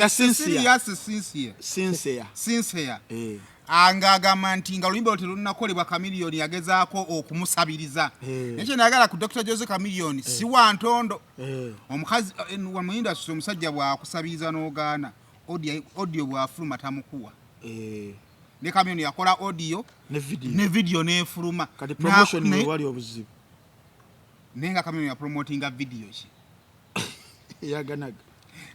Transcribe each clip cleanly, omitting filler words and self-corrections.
Cecilia Sincere. Sincere. Sincere. Eh. Ng'agamba nti nga oluyimba olwo terunnakolebwa, Chameleone yagezaako okumusabiriza. Eh. Naye kyenayagala ku Dr Jose Chameleone, si wa ntondo. Eh. Omukazi mu industry, omusajja bw'akusabiriza n'ogaana, audio bw'afuluma tamukuwa. Eh. Ne Chameleone yakola audio ne video. Ne video n'efuluma. Kati promotion we wali obuzibu. Naye nga Chameleone yapromotinga video ki? Yaganaga.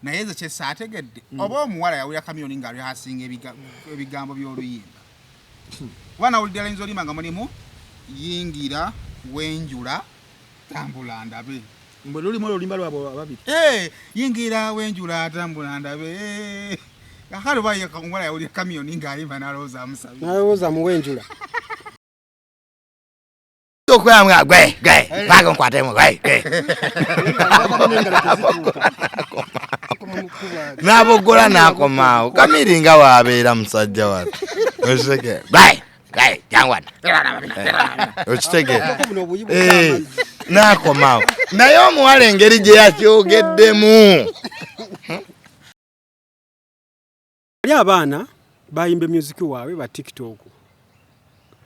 Naye nze kyesaategedde, oba omuwala yawulira Chameleone ng'ali asinga ebigambo by'oluyimba, kuba nawulidde ayinza olimba nga mulimu "Yingira wenjula tambula ndabe". Mbwe lulimu oluyimba lwabwe ababiri. Eh, "Yingira wenjula tambula ndabe". Eh, kakale oba omuwala yawulira Chameleone ng'ayimba n'alowooza amusabye. Nalowooza muwenjula. Okwamwa gwe gwe bago nkwatemu gwe gwe. N'aboggola n'akomaawo. Kamiri nga waabeera musajja wattu oseke gwe gwe jangwana okitegeera. Buno obuyibu. Eh, n'akomaawo, naye omuwala engeri gye yakyogeddemu. Ali abaana bayimba music waabwe ba TikTok.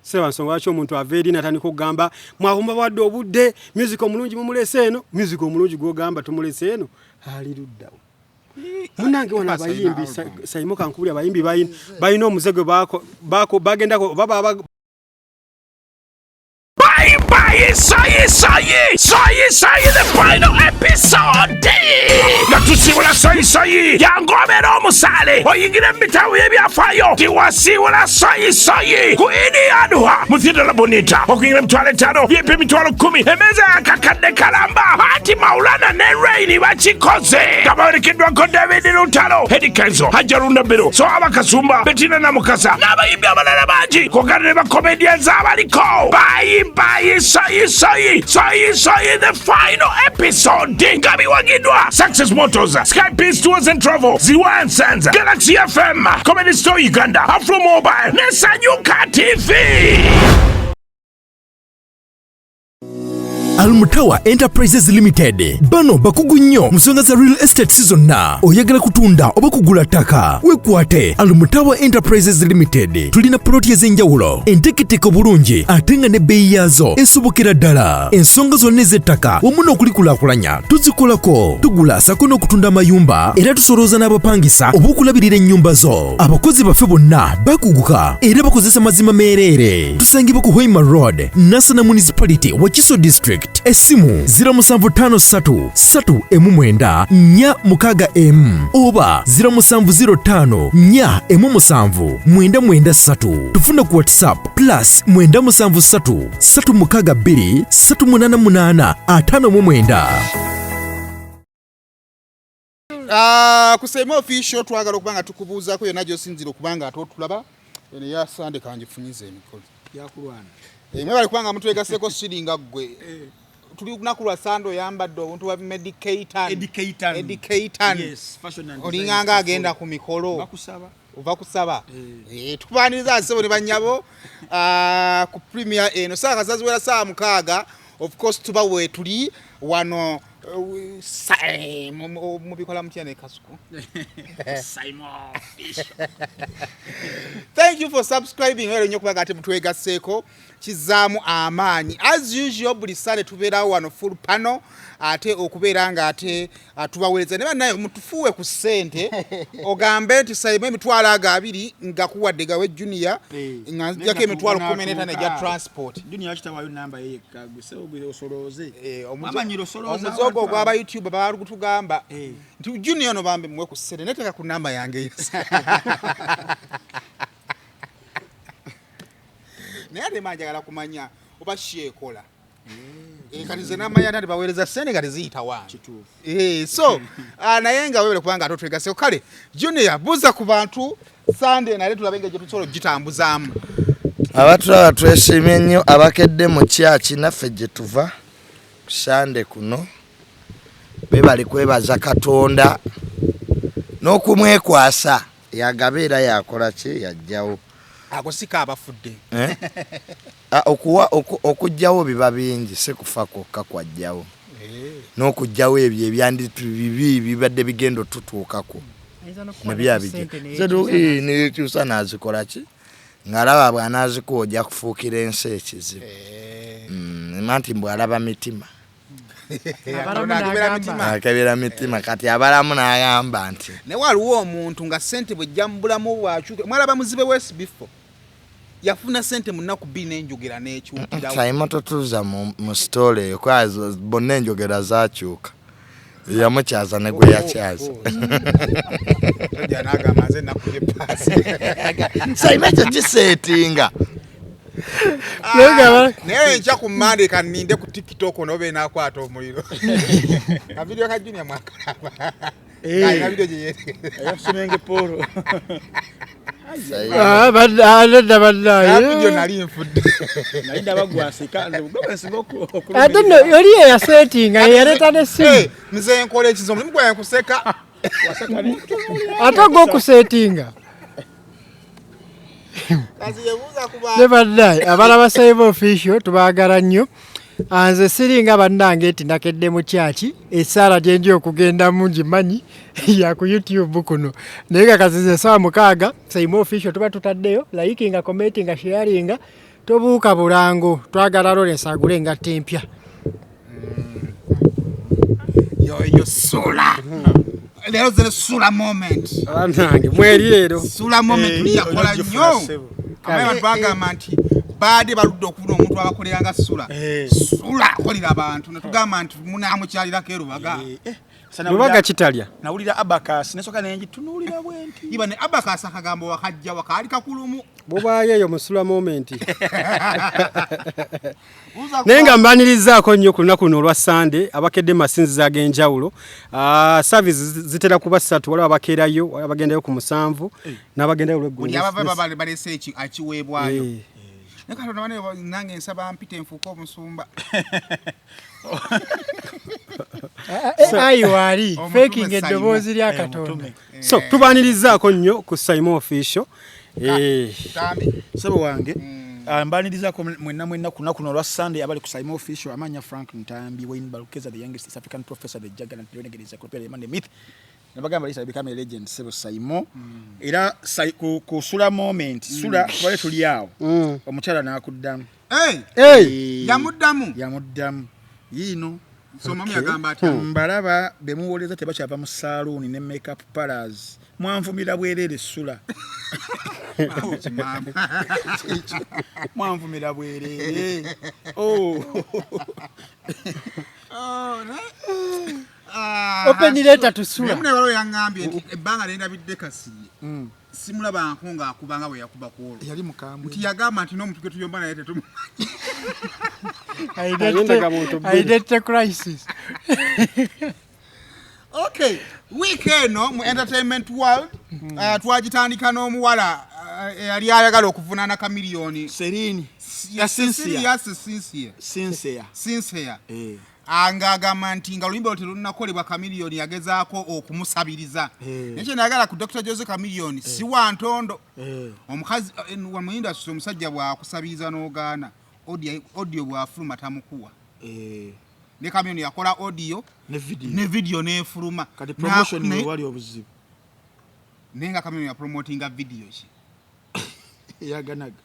Seba nsonga lwaki omuntu ava eri natandika okugamba mwabumba bwadde obudde music omulungi mumulese eno, music omulungi gwogamba tumulese eno ali luddawo. Munange wano abayimbi, Saimo, kankubuli, abayimbi balina omuze gwe bako bagendako oba baba. Bye bye, sayi sayi sayi sayi, the final episode nga tusiibula sayi sayi. Yangobera omusaale oyingire mu bitabo by'ebyafaayo tiwasiibula sayi sayi ku Idi Aduha mu Theatre La Bonita, okuyingira 50,000, VIP 10,000, emmeeza yakakadde kalamba. Anti Maulana ne Reign bakikoze nga bawerekeddwako David Lutalo, Eddy Kenzo, Hajaruna Biro, so abakasumba Betina Namukasa n'abayimbi abalala bangi, kwogana ne bacomedians abaliko. Bye bye, sayi sayi sayi sayi, the final episode nga biwagiddwa Success Motors, Sky Peace Tours and Travel, Ziwa and Sons, Galaxy FM, Comedy Store Uganda, Afro Mobile ne Sanyuka TV. Almutawa Enterprises Limited, bano bakugu nnyo mu nsonga za real estate zonna. Oyagala kutunda oba kugula ttaka, wekwate Almutawa Enterprises Limited. Tulina poloti ez'enjawulo enteeketeke obulungi ate nga n'ebbeeyi yaazo esobokera ddala. Ensonga zonna ez'ettaka wamu n'okulikulaakulanya tuzikolako. Tugula sako n'okutunda amayumba, era tusolooza n'abapangisa oba okulabirira ennyumba zo. Abakozi baffe bonna bakuguka era bakozesa mazima meereere. Tusangibwa ku Hoima Road, Nansana Municipality, Wakiso District. Essimu 0753 3 9 4 m oba 0705 4 17 993. Tufuna ku WhatsApp +973 362 388 59. Ah, ku Saimo Official twagala okuba nga tukubuuzaako yonna gy'osinzira okuba nga ate otulaba. Eno eya Sande kangifunyiza emikolo. Yakulwana. Eh, mwebale kubanga mutwegaseeko. Siringa ggwe, tuli lunaku lwa Sande, oyambadde obuntu bwa Medicatan. Educator. Educator. Yes, fashion and design. Olinganga agenda ku mikolo. Bakusaba. Ova kusaba. Eh, tukubaniriza asebo ne bannyabo, ah, ku premier eno saawa kazaziwera saawa 6. Of course tuba weetuli wano, mubikola mutya ne Kasuku? Simon Official. Thank you for subscribing. Era nnyo kubanga ate mutwegasseeko, kizaamu amaanyi. As usual, buli sale tubeerawo wano full pano ate okubeera nga ate tubaweereza. Ne bannaye mutufuuwe ku ssente, ogambe nti Saimo emitwalo ago abiri nga kuwadde gawe Junior, nga nzijako 150,000 egya transport. Junior akitawayo namba ye yekka, gwe sebo gwe osolooze. Eh, Amanyiro osolooza. Omuze ogwo ogwaba YouTube balugutugamba nti Junior ono bambi muwe ku ssente, neteeka ku namba yange eyo. Naye ate ma njagala kumanya oba sheekola. Eh, kati nze namanya nti baweereza ssente kati ziyita wange. Kituufu. Eh, so naye nga webale kubanga ate otwegaseko. Kale Junior, buuza ku bantu Sunday nale tulabe engeri gye tusobola okugitambuzaamu. Abatulaba, twesiimye nnyo abakedde mu kyaki naffe gye tuva ku Sande kuno. Bebali kwebaza Katonda n'okumwekwasa, yagaba era yakola ki yajjawo. Ako sika abafudde. Eh? Ah, okuggyawo biba bingi, si kufa kwokka kwajjawo, n'okuggyawo ebyo ebyandi bibi bibadde bigenda otutuukako. Ayinza n'okukuwa Nabyo ne ku ssente abijja neyekyusa neyekyusa n'azikola ki ng'alaba bw'anaazikuwa ojja kufuukira ensi ekizibu. Nti mbw'alaba mitima. Abalamu Akebera n'agamba. mitima. Akebera mitima kati abalamu n'agamba nti Naye waliwo omuntu nga sente bwejja mu bulamu bwakyuka. Mwalaba muzibe wesbifo yafuna sente mu nnaku 2 n'enjogera n'ekyukirawo. Saimo totuuza mu sitoola eyo kuba bonna enjogera zakyuka yamukyaza ne gwe yakyaza. Tojja n'agamba nze nakubye paasi. Saimo ekyo kiseetinga. Naye enkya ku Monday kaninde ku TikTok onobe nakwata omuliro. Kavidiyo ka Junior mwakalaba. Alina vidiyo gye yeetegese. Eyakusomenge Paul. Ah, nedda bannaye. Vidiyo nali nfudde. Naye ndaba gwaseka nze gwe nsinga okulumiriza. Ate nno oli yeyasetinga yeyaleeta n'essimu. Eh, nze nkola ekizibu omulimu gwange kuseka. Waseka ne- Ate ogw'okusetinga. Kazi yebuuza ku bantu. Ne bannaye abalaba Saimo Official tubaagala nnyo. Nze siringa bannange nti nakedde mu kyaki essaala gye nja okugendamu ngimanyi ya ku YouTube kuno naye nga kazize essaawa 6 Saimo Official tuba tutaddeyo likinga, commentinga, sharinga, tobuuka bulango twagala Lawrence agule engatto empya. Yoyo sula. Leero zere sula moment. Bannange mweri leero. Sula moment Eh, tuyakola ojja nnyo. gifuna ssebo. Abaye abantu bagamba nti baade baludde okufuna omuntu abakolera nga sula. Sula akolera abantu ne tugamba nti munaamukyalirako e Lubaga. Lubaga kitalya. Nawulira Abacus nesooka ne ngitunuulira bwe nti. Iba ne Abacus akagambo wakajja wakaali kakulumu. Bubaayo eyo mu sula moment. Naye nga mbanirizaako nnyo ku lunaku luno olwa Sunday abakedde mu masinzizo ag'enjawulo. Service zitera kuba 3, waliwo abakeerayo, waliwo abagendayo ku 7 n'abagendayo olw'eggulo. Buli abava balese akiweebwayo. Naye Katonda bane nange nsaba mpite nfuuke omusumba. Ayi waali Omutume faking eddoboozi lya Saimo. Katonda. So tubanirizaako nnyo ku Saimo Official. Tambi. Ssebo wange mbanirizaako mwenna mwenna ku lunaku luno olwa Sunday abali ku Saimo Official amanya Frank Ntambi, Wayne Balukeza, the youngest East African professor, the juggernaut, the renegade encyclopedia, the man, the myth. Nabagamba Lisa become a legend ssebo Saimo. Era ku sula moment, sula tubale tuli awo. Omukyala n'akuddamu. Hey! Yamuddamu. Yamuddamu. Yiino. So mami yagamba atya? Mbalaba be muwoleza tebakyava mu saaluuni ne makeup parlors. Mwanvumira bwereere sula. Mwanvumira bwereere. Oh. Oh, ne? Open letter to sula. Naye munne waliwo yaŋŋambye nti ebbanga lye ndabidde Kasirye. Simulaba nko ng'akuba nga bwe yakuba ku olwo. Yali mukambwe. Nti yagamba nti n'omuntu gwe tuyomba naye tetumumanyi. Identity crisis. Okay, week eno mu entertainment world twagitandika n'omuwala eyali ayagala okuvunaana Chameleone. Serene. Ya Cynthia. Cynthia. Cynthia. Cynthia. Ng'agamba nti nga oluyimba olwo terunnakolebwa Chameleone yagezaako okumusabiriza. Naye kye nayagala ku Dr. Jose Chameleone si wa ntondo. Omukazi wa mu industry omusajja bw'akusabiriza n'ogaana audio bw'afuluma tamukuwa. Ne Chameleone yakola audio ne video. Ne video n'efuluma. Kati promotion we wali obuzibu. Naye nga Chameleone yapromotinga video ki? Yaganaga.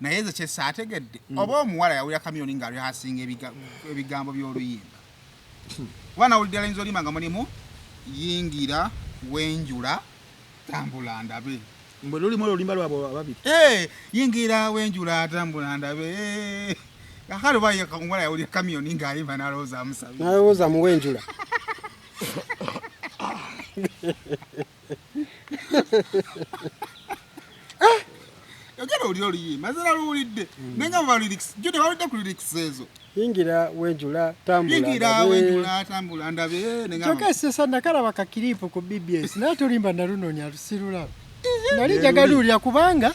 Naye nze kye saategedde oba omuwala yawulira Chameleone ng'ali asinga ebigambo by'oluyimba. Kuba nawulidde ayinza oluyimba nga mulimu yingira wenjula tambula ndabe. Mbwe lulimu oluyimba lwabwe ababiri. Yingira wenjula tambula ndabe. Kakale oba ye omuwala yawulira Chameleone ng'ayimba n'alowooza amusabira. N'alowooza muwenjula. Yogera owulire oluyimba, nze naluwulidde. Naye nga bwe lyrics, Jude bawulidde ku lyrics ezo. Yingira wenjula tambula Yingira ndabe. wenjula tambula ndabe. Ne ngamba. Kyokka sesa nakalaba ka kiripu ku BBS naye tolimba nalunoonya sirulaba. Nali njagala luwulira kubanga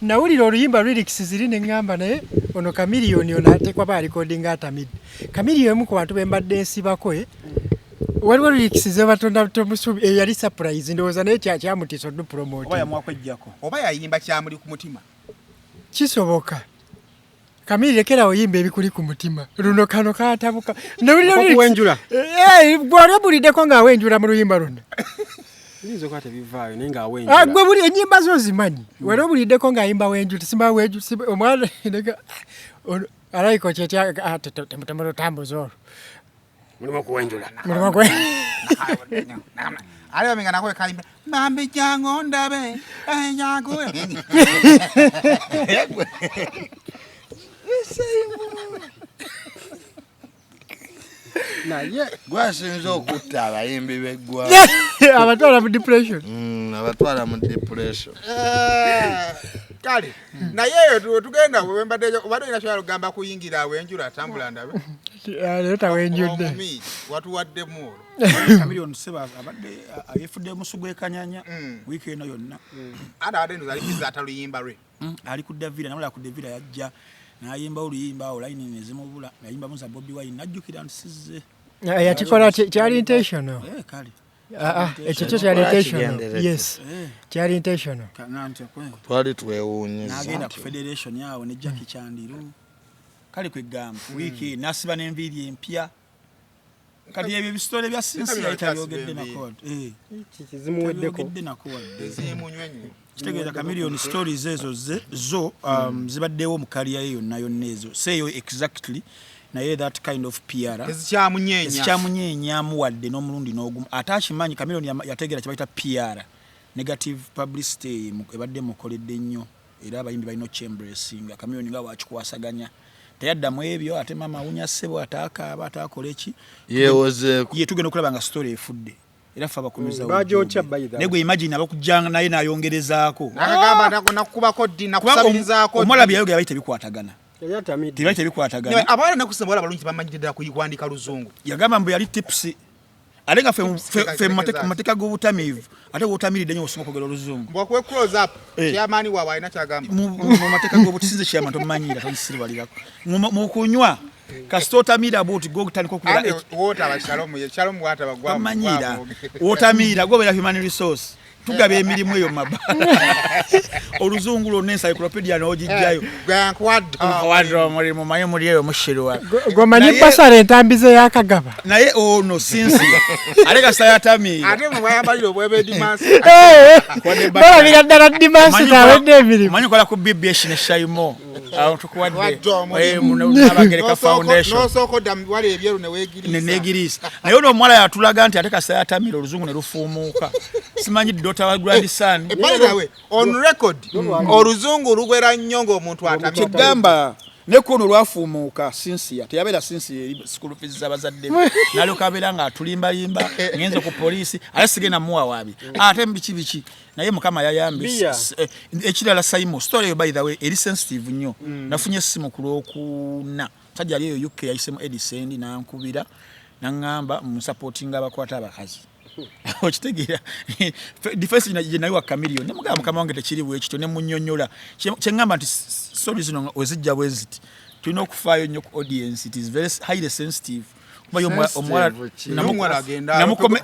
nawulira oluyimba lyrics ziri ne ŋŋamba naye ono Chameleone ono ateekwa ba recording atamidde. Chameleone omu ku bantu be mbadde nsibako, waliwo lyrics ze batonda tomusubi, yali surprise ndowooza naye kyamutiisa odupromote. Oba yamwakwejjako. Oba yayimba kyamuli ku mutima. Kisoboka. Chameleone lekera oyimba ebikuli ku mutima. Luno kano katabuka. Nawulira lyrics. Okuwenjula. Gwali obuliddeko ng'awenjula mu luyimba luno. Biyinza okuba tebivaayo naye ng'awenjula. Ah, gwe buli ennyimba zo ozimanyi. Wali obuliddeko ng'ayimba wenju tisimba wenju omwana ono alayika okyetya ah, temutambuza olwo. Mulimu okuwenjula. Mulimu okwe. Ali bamenga nako kayimba bambi jangu ndabe eh, jangu. Naye gwasinze okutta abayimbi b'eggwanga abatwala mu depression. Abatwala mu depression. Kale naye eyo tugenda wembadde obadde olina kyoyala okugamba kuyingira awenjula atambula ndabe. Leero tawenjudde. Omumi watuwaddemu olwo. Chameleone seba abadde yeefudde musu gw'ekanyanya wiiki eno yonna. Ana abadde ndoza alikiza ataluyimba lwe. Ali ku Davida namulaba ku Davida yajja n'ayimba oluyimba awo layini ne zimubula yayimbamu za Bobi Wine najjukira nti sizze. Yakikola kyali intentional. Kale. Ekyo kyo kyali intentional. Yes. Kyali intentional. Twali twewuunyiza. N'agenda ku federation awo ne Jackie Chandiru. Kale kwegamba wiiki n'asiba n'enviiri empya. Kati ebyo ebisitole bya Sinsi yali tabyogedde nako. Zimuweddeko. Tabyogedde nako wadde. Ezimunywa ennyo. Kitegeeza Chameleone stories ezo zo zibaddewo mu career ye yonna yonna ezo. Say yo exactly naye that kind of PR. Ezikyamunyeenya. Ezikyamunyeenyamu wadde n'omulundi n'ogumu. Ate akimanyi Chameleone yategeera kye bayita PR. Negative publicity ebadde mukoledde nnyo. Era abayimbi balina okyembracinga. Chameleone nga wakikwasaganya. Teyaddamu ebyo ate maama awunya ssebo ataakaaba ataakola eki. Yeewozeeko. Ye tugenda okulaba nga story efudde. Era ffe abakomeza Bagyokya by the way. Naye gwe imagine abakujjanga naye n'ayongerezaako. N'akagamba nakukubako ddi nakusabirizaako. Omuwala byayogera bali tebikwatagana. Yali atamidde. Tebali tebikwatagana. Abawala nakusema abawala balungi bamanyidde ddala kuwandiika luzungu. Yagamba mbu yali tips. Ate nga ffe mu mateeka g'obutamiivu ate bw'otamiiridde nnyo osinga okwogera oluzungu. Bw'akuwe close up, chairman waabwe alina ky'agamba. Mu mateeka g'obuti sinze chairman tomumanyiira tonsiriwalirako. Mu kunywa kasita otamiira bw'oti gwe otandika okubeera Wootaba Shalom ye Shalom bw'ataba gwa tomanyiira. W'otamiira gw'obeera human resource. Tugaba emirimu eyo mu mabaala. Oluzungu lwonna encyclopedia n'ogijjayo. Gwankuwadde. Nkuwadde omulimu manyi muli eyo mushirwa. Gwomanyi basala entambi ze yakagaba. Naye ono sinsi ate kasita yatamiira. Ate mwe mwayambalira obwebedimansi. Balabira ddala dimansi tawedde emirimu. Omanyi nkola ku BBS ne Shaimo. Awo tukuwadde. Wadde omulimu. Nabagereka Foundation. N'osooka odda mu biwale ebyeru ne weegiriisa. Ne neegiriisa. Naye ono omuwala yatulaga nti ate kasita yatamiira oluzungu ne lufuumuuka. Simanyi daughter wa grandson. By the way, on record, oluzungu lugwera nnyo ng'omuntu atamidde. Kyegamba ne kuno lwafuumuuka Cynthia teyabeera Cynthia eri school fees z'abazadde be. N'alyoka abeera ng'atulimbalimba ngenze ku poliisi ate sigenda muwa waabi ate biki biki naye Mukama yayambye. Ekirala Simon story eyo by the way eri sensitive nnyo. Nafunye essimu ku Lwokuna musajja ali eyo UK yayisemu Edison n'ankubira n'aŋŋamba musupportinga abakwata abakazi. Okitegeera defense gye nayiwa Chameleone ne mugamba mukama wange tekiri bwe kityo ne munnyonnyola. Kye ŋŋamba nti story zino wezijja bwe ziti tulina okufaayo nnyo ku audience, it is very highly sensitive. Kuba ye omuwala agenda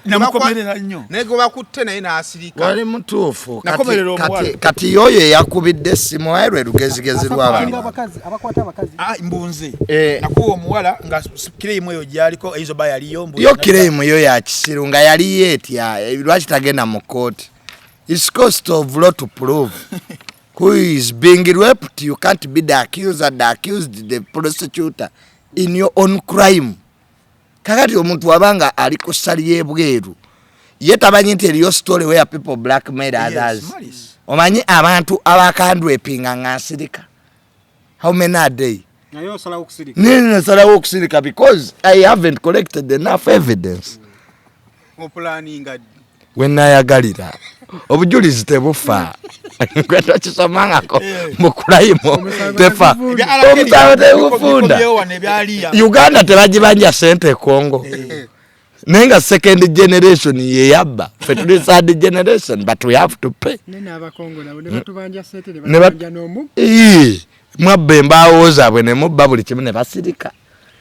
namukomerera nnyo. Naye gwe bakutte naye n'asirika. Wali mutuufu. Nakomerera omuwala. Kati y'oyo eyakubidde essimu aye lwe lugezigezi lw'abantu. Abakwata abakazi. Mbunze. Nakuwa omuwala nga kireyimu eyo gy'aliko eyizo ba yaliyo. Yo kireyimu yo ya kisiru nga yali yeetya lwaki tagenda mu kkooti. It's cost of law to prove. Who is being raped, you can't be the accuser, the accused, the prosecutor in your own crime. Kakati omuntu wabanga ali ku ssali y'ebweru ye tamanyi nti eriyo story where people blackmail others. Omanyi abantu abakandwepinga nga nsirika. How many a day? Naye osalawo okusirika. Nasalawo okusirika because I haven't collected enough evidence. Opulaninga We nayagalira obujulizi tebufa. Gwe tokisomangako mu kulayimu tefa. Omusango tegufunda. Uganda tebagibanja ssente Congo. Naye nga second generation ye yabba. Ffe tuli third generation but we have to pay. Ne n'Abakongo nabo ne batubanja ssente ne batubanja n'omu. Mwabba embaawo zaabwe ne mubba buli kimu ne basirika.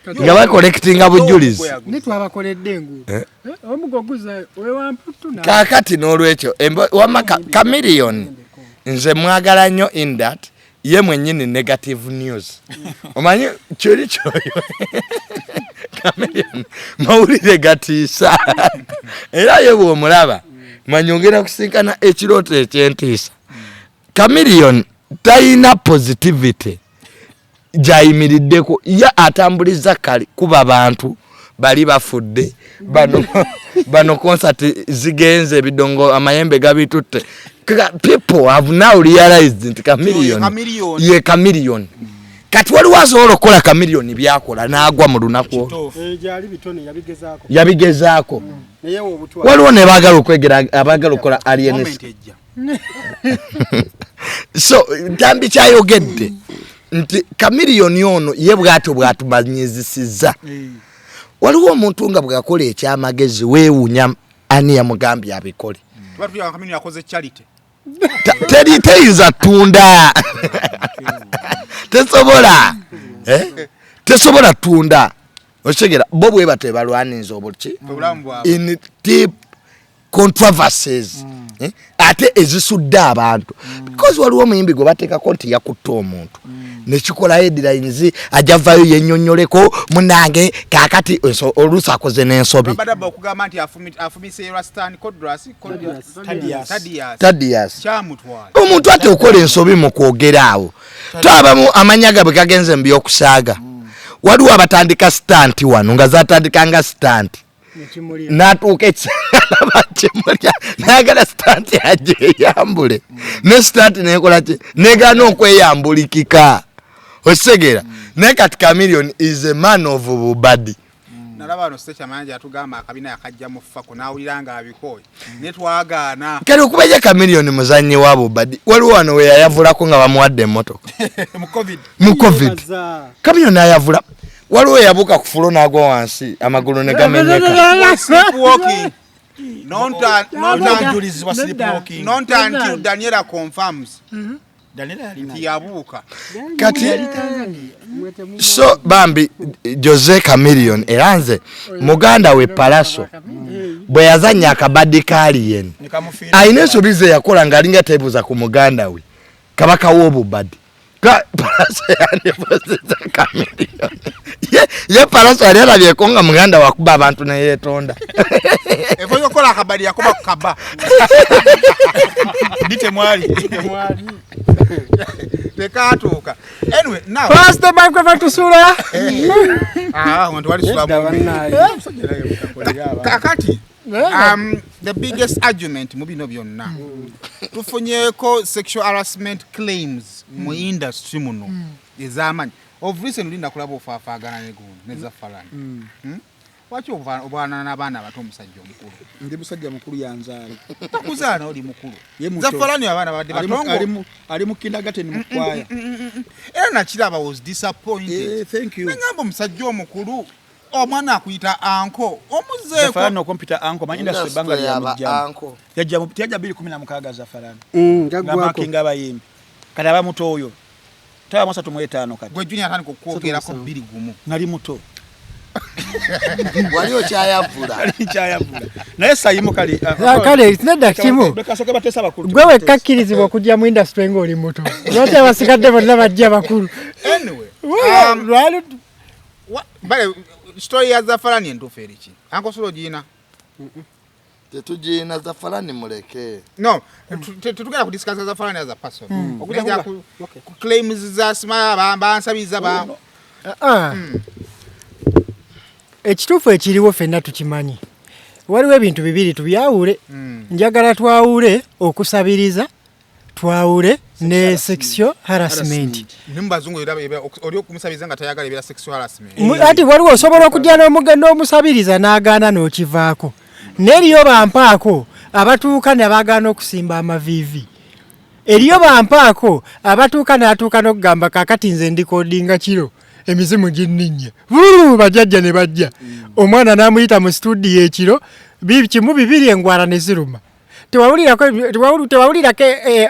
Nga bakollectinga bujulizi. Ne twabakoledde enguudo. Omugo guza wewamputu na. Kaakati n'olwekyo wamma Chameleone nze mwagala nnyo in that ye mwennyini negative news. Omanyi kyoli kyoyo Chameleone mawulire gatiisa. Era ye bw'omulaba Manya ogenda kusinkana ekirooto ekyentiisa. Chameleone talina positivity gyayimiriddeko, ye atambuliza kali kuba bantu bali bafudde bano bano concert zigenze, ebidongo amayembe gabitutte. People have now realized nti Chameleone Chameleone. ye Chameleone. Kati waliwo asobola okukola Chameleone byakola n'agwa mu lunaku olwo. Kituufu. Gyali bitone yabigezaako. Yabigezaako. Naye obutwa. Waliwo ne baagala okwegera, abaagala okukola alien. Moment ejja. So Ntambi kyayogedde nti Chameleone ono ye bwatyo bwatumanyizisizza. Waliwo omuntu nga bwakola ekyamagezi weewunya ani yamugambye abikole. Tuba tulya Chameleone akoze charity. Teri teyinza tunda, tesobola, eh? Tesobola tunda, okitegeera? Bo bwe batyo balwaninza obuki Obulamu bwabwe. In deep controversies, eh? Ate ezisudde abantu, because waliwo omuyimbi gwe bateekako nti yakutta omuntu, nekikola headlines, ajja vayo yennyonnyoleko munange. Kaakati oluusi akoze n'ensobi. Babadaba okugamba nti afumise Rastan Codras. Tadias. Tadias. Tadias. Kyamutwala. Omuntu ate okola ensobi mu kwogera awo, twabamu amanya gabwe gagenze mu byokusaaga. Waliwo abatandika stunt wano nga zatandika nga stunt, Nekimulya. N'atuuka ekisalaba kimulya, nayagala stunt agyeyambule, ne stunt nekola ki, negaana okweyambulikika, okitegeera? Naye kati Chameleone is a man of bubadi. Nalaba wano State Manager atugamba akabina yakajja mu fako n'awulira nga abikooye ne twagaana. Kale okuba ye Chameleone muzannyi wa bubadi, waliwo wano we yayavulako nga bamuwadde emmotoka. Mu COVID. Mu COVID. Yebaza. Chameleone ayavula. Waliwo yabuuka ku floor n'agwa wansi, amagulu ne gamenyeka. Sleepwalking. Not Obujulizi bwa sleepwalking. Not until Daniela confirms Daniela yalina. nti yabuuka. Kati so bambi Jose Chameleone, era nze muganda we Palaso bwe yazannya akabaddi ka alien, Ne kamufiira. alina ensobi ze yakola ng'alinga tebuuza ku muganda we kabaka w'obubadi. Palaso yandibuuziza Chameleone. Ye Palaso yali alabyeko nga muganda wakuba abantu neyeetonda. Efo yokola akabadi yakuba ku kaba. Ndi temwali. Tekatuuka. Anyway, now Pass the microphone to Sula. Ah, wantu wali sula Nedda mu bannaye. Kakati the biggest argument mu bino byonna, tufunyeeko sexual harassment claims mu industry muno ez'amaanyi. Of recent linda kulaba ofaafaagana ne gundi ne Zafalani. Lwaki obwanana n'abaana abato, omusajja omukulu? Ndi musajja mukulu, yanzaala. Takuzaala, oli mukulu. Ye muto. Zafalani abaana babadde batongo. Ali mu kindergarten mu kwaya. Era nakiraba, was disappointed. Eh, thank you. Nengamba omusajja omukulu, omwana akuyita uncle, omuzeeko. Zafarani okompyuta uncle, manyi industry ebbanga lyamujjamu. Yajja yajja 2016 Zafarani. Gaggwako. Ng'amakinga abayimbi. Kati aba muto oyo. Taba mu 35 kati. Gwe Junior atandika okwogerako 21. Nali muto. Wali okyayavula. Nali nkyayavula. Naye Sayimu kale. Ah, kale nedda kimu. Bekasooke bateesa abakulu. Gwe wekka akkirizibwa okujja mu industry ng'oli muto, lwaki abasigadde bonna bajja bakulu? Anyway, Lwali bale story ya Zafalani entuufu eriki? Uncle Sulo ogiyina? Tetugiyina, Zafalani muleke. No, tetugenda kudiscussa Zafalani as a person. Okujja ku claims za sima bansabiza ba Ah. Ekituufu ekiriwo ffenna tukimanyi, waliwo ebintu bibiri tubyawule. Njagala twawule okusabiriza, twawule ne sexual harassment. Ne mu bazungu era oli okumusabiza nga tayagala ebeera sexual harassment. Ati waliwo osobola okujja n'omusabiriza n'agaana n'okivaako, n'eriyo bampaako abatuuka ne bagaana okusimba amaviivi, eriyo bampaako abatuuka n'atuuka n'okugamba kakati nze ndikodinga kiro emizimu ginninnya bulu bajjajja ne bajja, omwana n'amuyita mu studio ekiro kimu bibiri engwara ne ziruma. Tewawulirako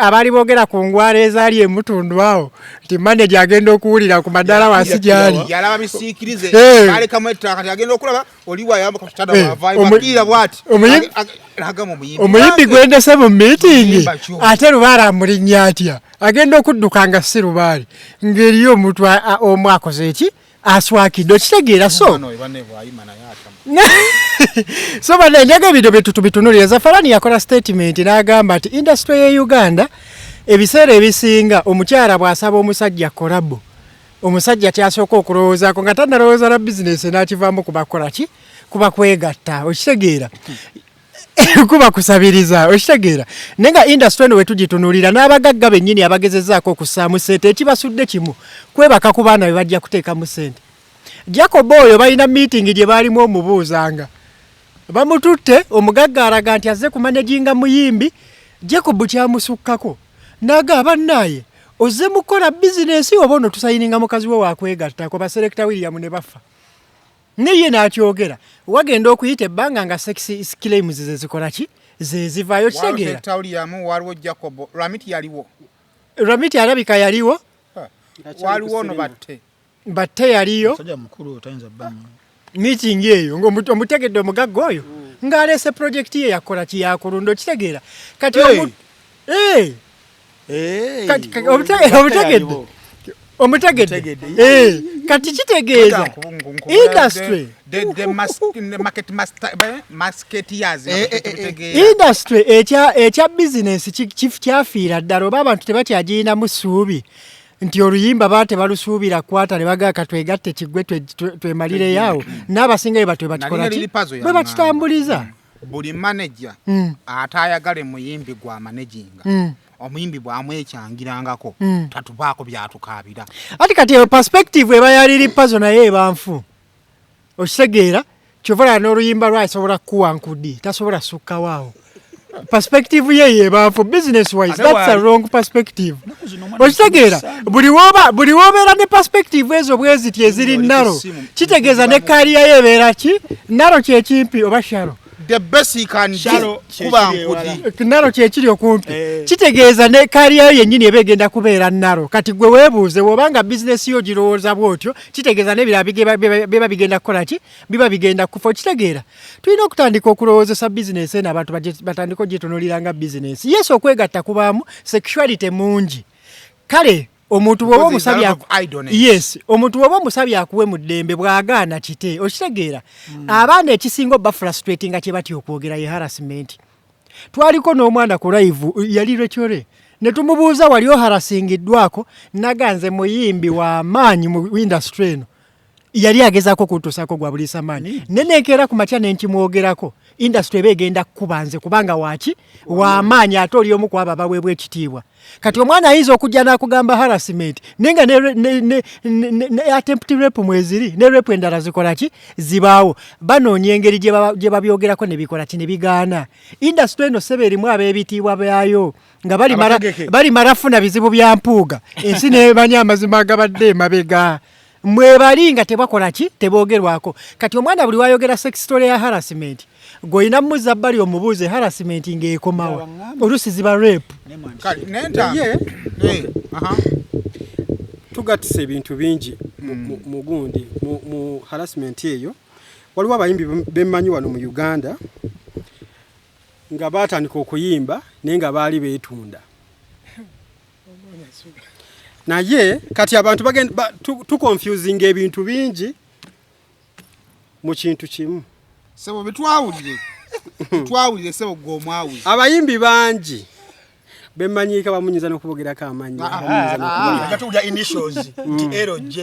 abaali boogera ku ngwara ezaali emutundu awo nti manager agenda okuwulira ku maddaala wansi gyali? Yalaba bisiikirize. Balekamu ettaka, kati agenda okulaba oli wayambuka kukitada, wavaayo bakiira bw'ati. Agamba omuyimbi Omuyimbi gwendese mu meeting Omuyimba kyo. Ate lubaale amulinnya atya? Agenda okudduka nga si lubaale, ng'eriyo omuntu omu akoze eki. Aswakidde, okitegeera? So so bana, enjaga ebintu byetu tubitunulire. Zafarani yakola statement n'agamba nti industry ye Uganda ebiseera ebisinga omukyala bw'asaba omusajja collabo, omusajja kyasooka okulowoozaako nga tannalowooza na bizinesi n'akivaamu kubakola ki, kuba kwegatta, okitegeera, kuba kusabiriza, okitegeera? Naye nga industry eno wetugitunuulira n'abagagga bennyini abagezezaako okussaamu ssente, ekibasudde kimu kwebaka ku baana be bajja kuteekamu ssente. Jacob oyo balina meeting gye baalimu omubuuzanga bamututte, omugagga alaga nti azze kumanaginga muyimbi. Jacob kyamusukkako n'agamba, "Bannaaye, ozze mukola bizinesi oba ono tusayininga mukazi we wakwegattako?" Baselekta William ne bafa neye n'akyogera. Wagenda okuyita ebbanga nga sex claims ze zikola ki, ze zivaayo, kitegeera? Waliwo Jacob Ramiti yaliwo. Ramiti alabika yaliwo. Waliwo ono Batte. Batte yaliyo. Meeting eyo ng'omutegedde omugagga oyo ng'aleese project ye yakola ki, yakulunda, okitegeera? Kati omutegedde, omutegedde. Kati kitegeeza industry industry ekya bizinesi kyafiira ddala, oba abantu tebakyagirinamu ssuubi nti oluyimba ba tebalusuubira kwata ne bagaa katwegatte kiggwe twemalireyo awo, n'abasinga bwe batwe bakikola ki, bwe bakitambuliza. Buli manager ate ayagala emuyimbi gwa managinga, omuyimbi bwamwekyangirangako tatubaako byatukaabira. Ati kati eyo perspective eba ya Lil Pazo, naye eba nfu, okitegeera? Kyova olaba n'oluyimba lwasobola kukuwa nkudi, tasobola sukkawo. Perspective ye yeba nfu. Business wise, that's a wrong perspective, okitegeera? Buli wobeera ne perspective ezo bweziti eziri narrow, kitegeeza ne career yo ebeera ki, narrow, kyekimpi oba shallow. The best he can do kuba nkudi. Narrow kyekiri okumpi. Kitegeeza ne career yo yennyini eba egenda kubeera narrow. Kati gwe weebuuze, bw'obanga bizinesi yo girowooza bw'otyo, kitegeeza n'ebirala biba bigenda kukola ki, biba bigenda kufa, okitegeera? Tulina okutandika okulowoozesa bizinesi eno, abantu batandike ogitunuulira nga bizinesi. Yes, okwegatta kubaamu sexuality mungi. Kale omuntu bw'oba omusabye, yes, omuntu bw'oba omusabye akuwe mu ddembe, bw'agaana kite, okitegeera? Abaana ekisinga oba frustrating nga kye batya okwogera ye harassment. Twaliko n'omwana ku live, yali Rekyore, ne tumubuuza, "Wali oharasingiddwako?" Naganze muyimbi w'amaanyi mu industry eno, yali agezaako kuntuusaako gwa buliisa maanyi, ne nenkeera ku makya nenkimwogerako, industry eba egenda kukuba nze, kubanga waki w'amaanyi ate oli omu ku abo abaweebwa ekitiibwa. Kati omwana ayinza okujja n'akugamba harassment, naye nga ne attempt rape mweziri, ne rape endala zikola ki, zibaawo. Banoonya engeri gye babyogerako ne bikola ki, ne bigaana. Industry eno sebe erimu ab'ebitiibwa byayo nga balimala funa bizibu bya Mpuuga, ensi nebanya amazima agabadde emabega mwebali nga tebakola ki, teboogerwako. Kati omwana buli wayogera sex story ya harassment, gw'olina muzza bbali omubuuze, harassment ng'ekomawa? Oluusi ziba rape. Ye tugatisa ebintu bingi mu gundi mu harassment eyo. Waliwo abayimbi bemmanyi wano mu Uganda nga baatandika okuyimba naye nga baali beetunda, naye kati abantu tuconfusinga ebintu bingi mu kintu kimu. Sebo, bitwawulire, twawulire sebo, gwe omwawuli. Abayimbi bangi bemmanyiika bamunyiza n'okubogerako amannya. Tuwulira initials nti LJ.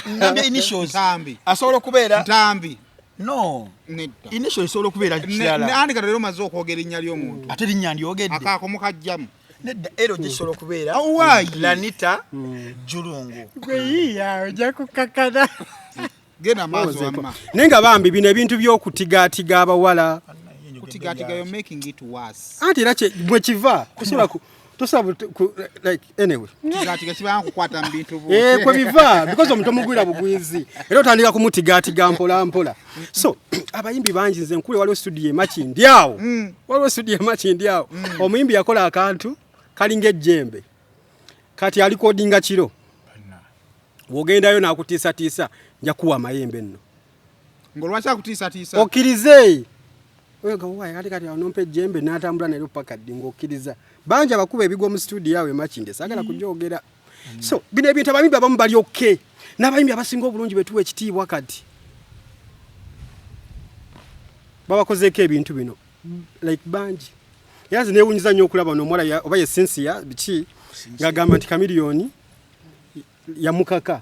Ngambye initials. Ntambi. Asobola okubeera Ntambi. No. Nedda. Initial esobola okubeera kirala. Andi kati leero omaze okwogera erinnya ly'omuntu. Ate linnya ndyogedde. Akaako mukajjamu. Nedda, LJ kisobola okubeera Oh, why? Lanita Julungu. Gweyiiya ojja kukakana. Genda maaso wamma. Naye nga bambi bino ebintu by'okutigaatiga abawala. Kutigatiga, you're making it worse. Anti era bwe kiva kusobola tosobola like anyway. Kutigatiga kibanga kukwata mu bintu. Eh, kwe biva because omuntu omugwira bugwizi era otandika kumutigaatiga mpola mpola. So abayimbi bangi, nze nkule waliwo studio emakindi awo, waliwo studio emakindi awo, omuyimbi yakola akantu kalinga ejjembe, kati alikodinga kiro, bw'ogendayo n'akutiisatiisa, nja kuwa amayembe nno. Ng'olwaki akutiisatiisa? Okkirize kati kati awo nompa ejjembe n'atambula nalyo paka ddi ng'okkiriza. Bangi abakuba ebigwa mu studio awo emakinde, saagala kugyogera. So bino ebintu abayimbi abamu bali okay. N'abayimbi abasinga obulungi betuwa ekitiibwa kati babakozeeko ebintu bino like bangi. Era nze neewunyiza nnyo okulaba n'omuwala oba ye Cynthia biki ng'agamba nti Chameleone yamukaka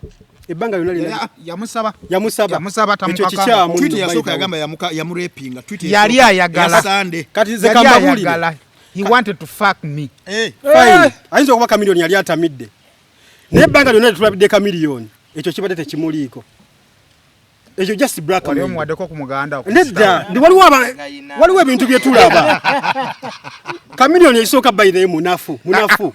ebbanga lyonna lyonna. Yamusaba. Yamusaba. Yamusaba. Ekyo Tamukaka. kikyamu Tweet nno, by yasooka the way. yagamba yamurepinga. Tweet Yali yasooka, ayagala. ya Sunday. Kati nze Yali kambabuulire. ayagala. He wanted to fuck me. Eh, Fine. Ayinza okuba Chameleone yali atamidde, naye ebbanga lyonna lyetulabidde Chameleone ekyo kibadde tekimuliiko. Ekyo just Wali blackmail. omuwaddeko ku muganda? Nedda, ndi waliwo ebintu bye tulaba. Chameleone ekisooka, by the way, munafu, munafu,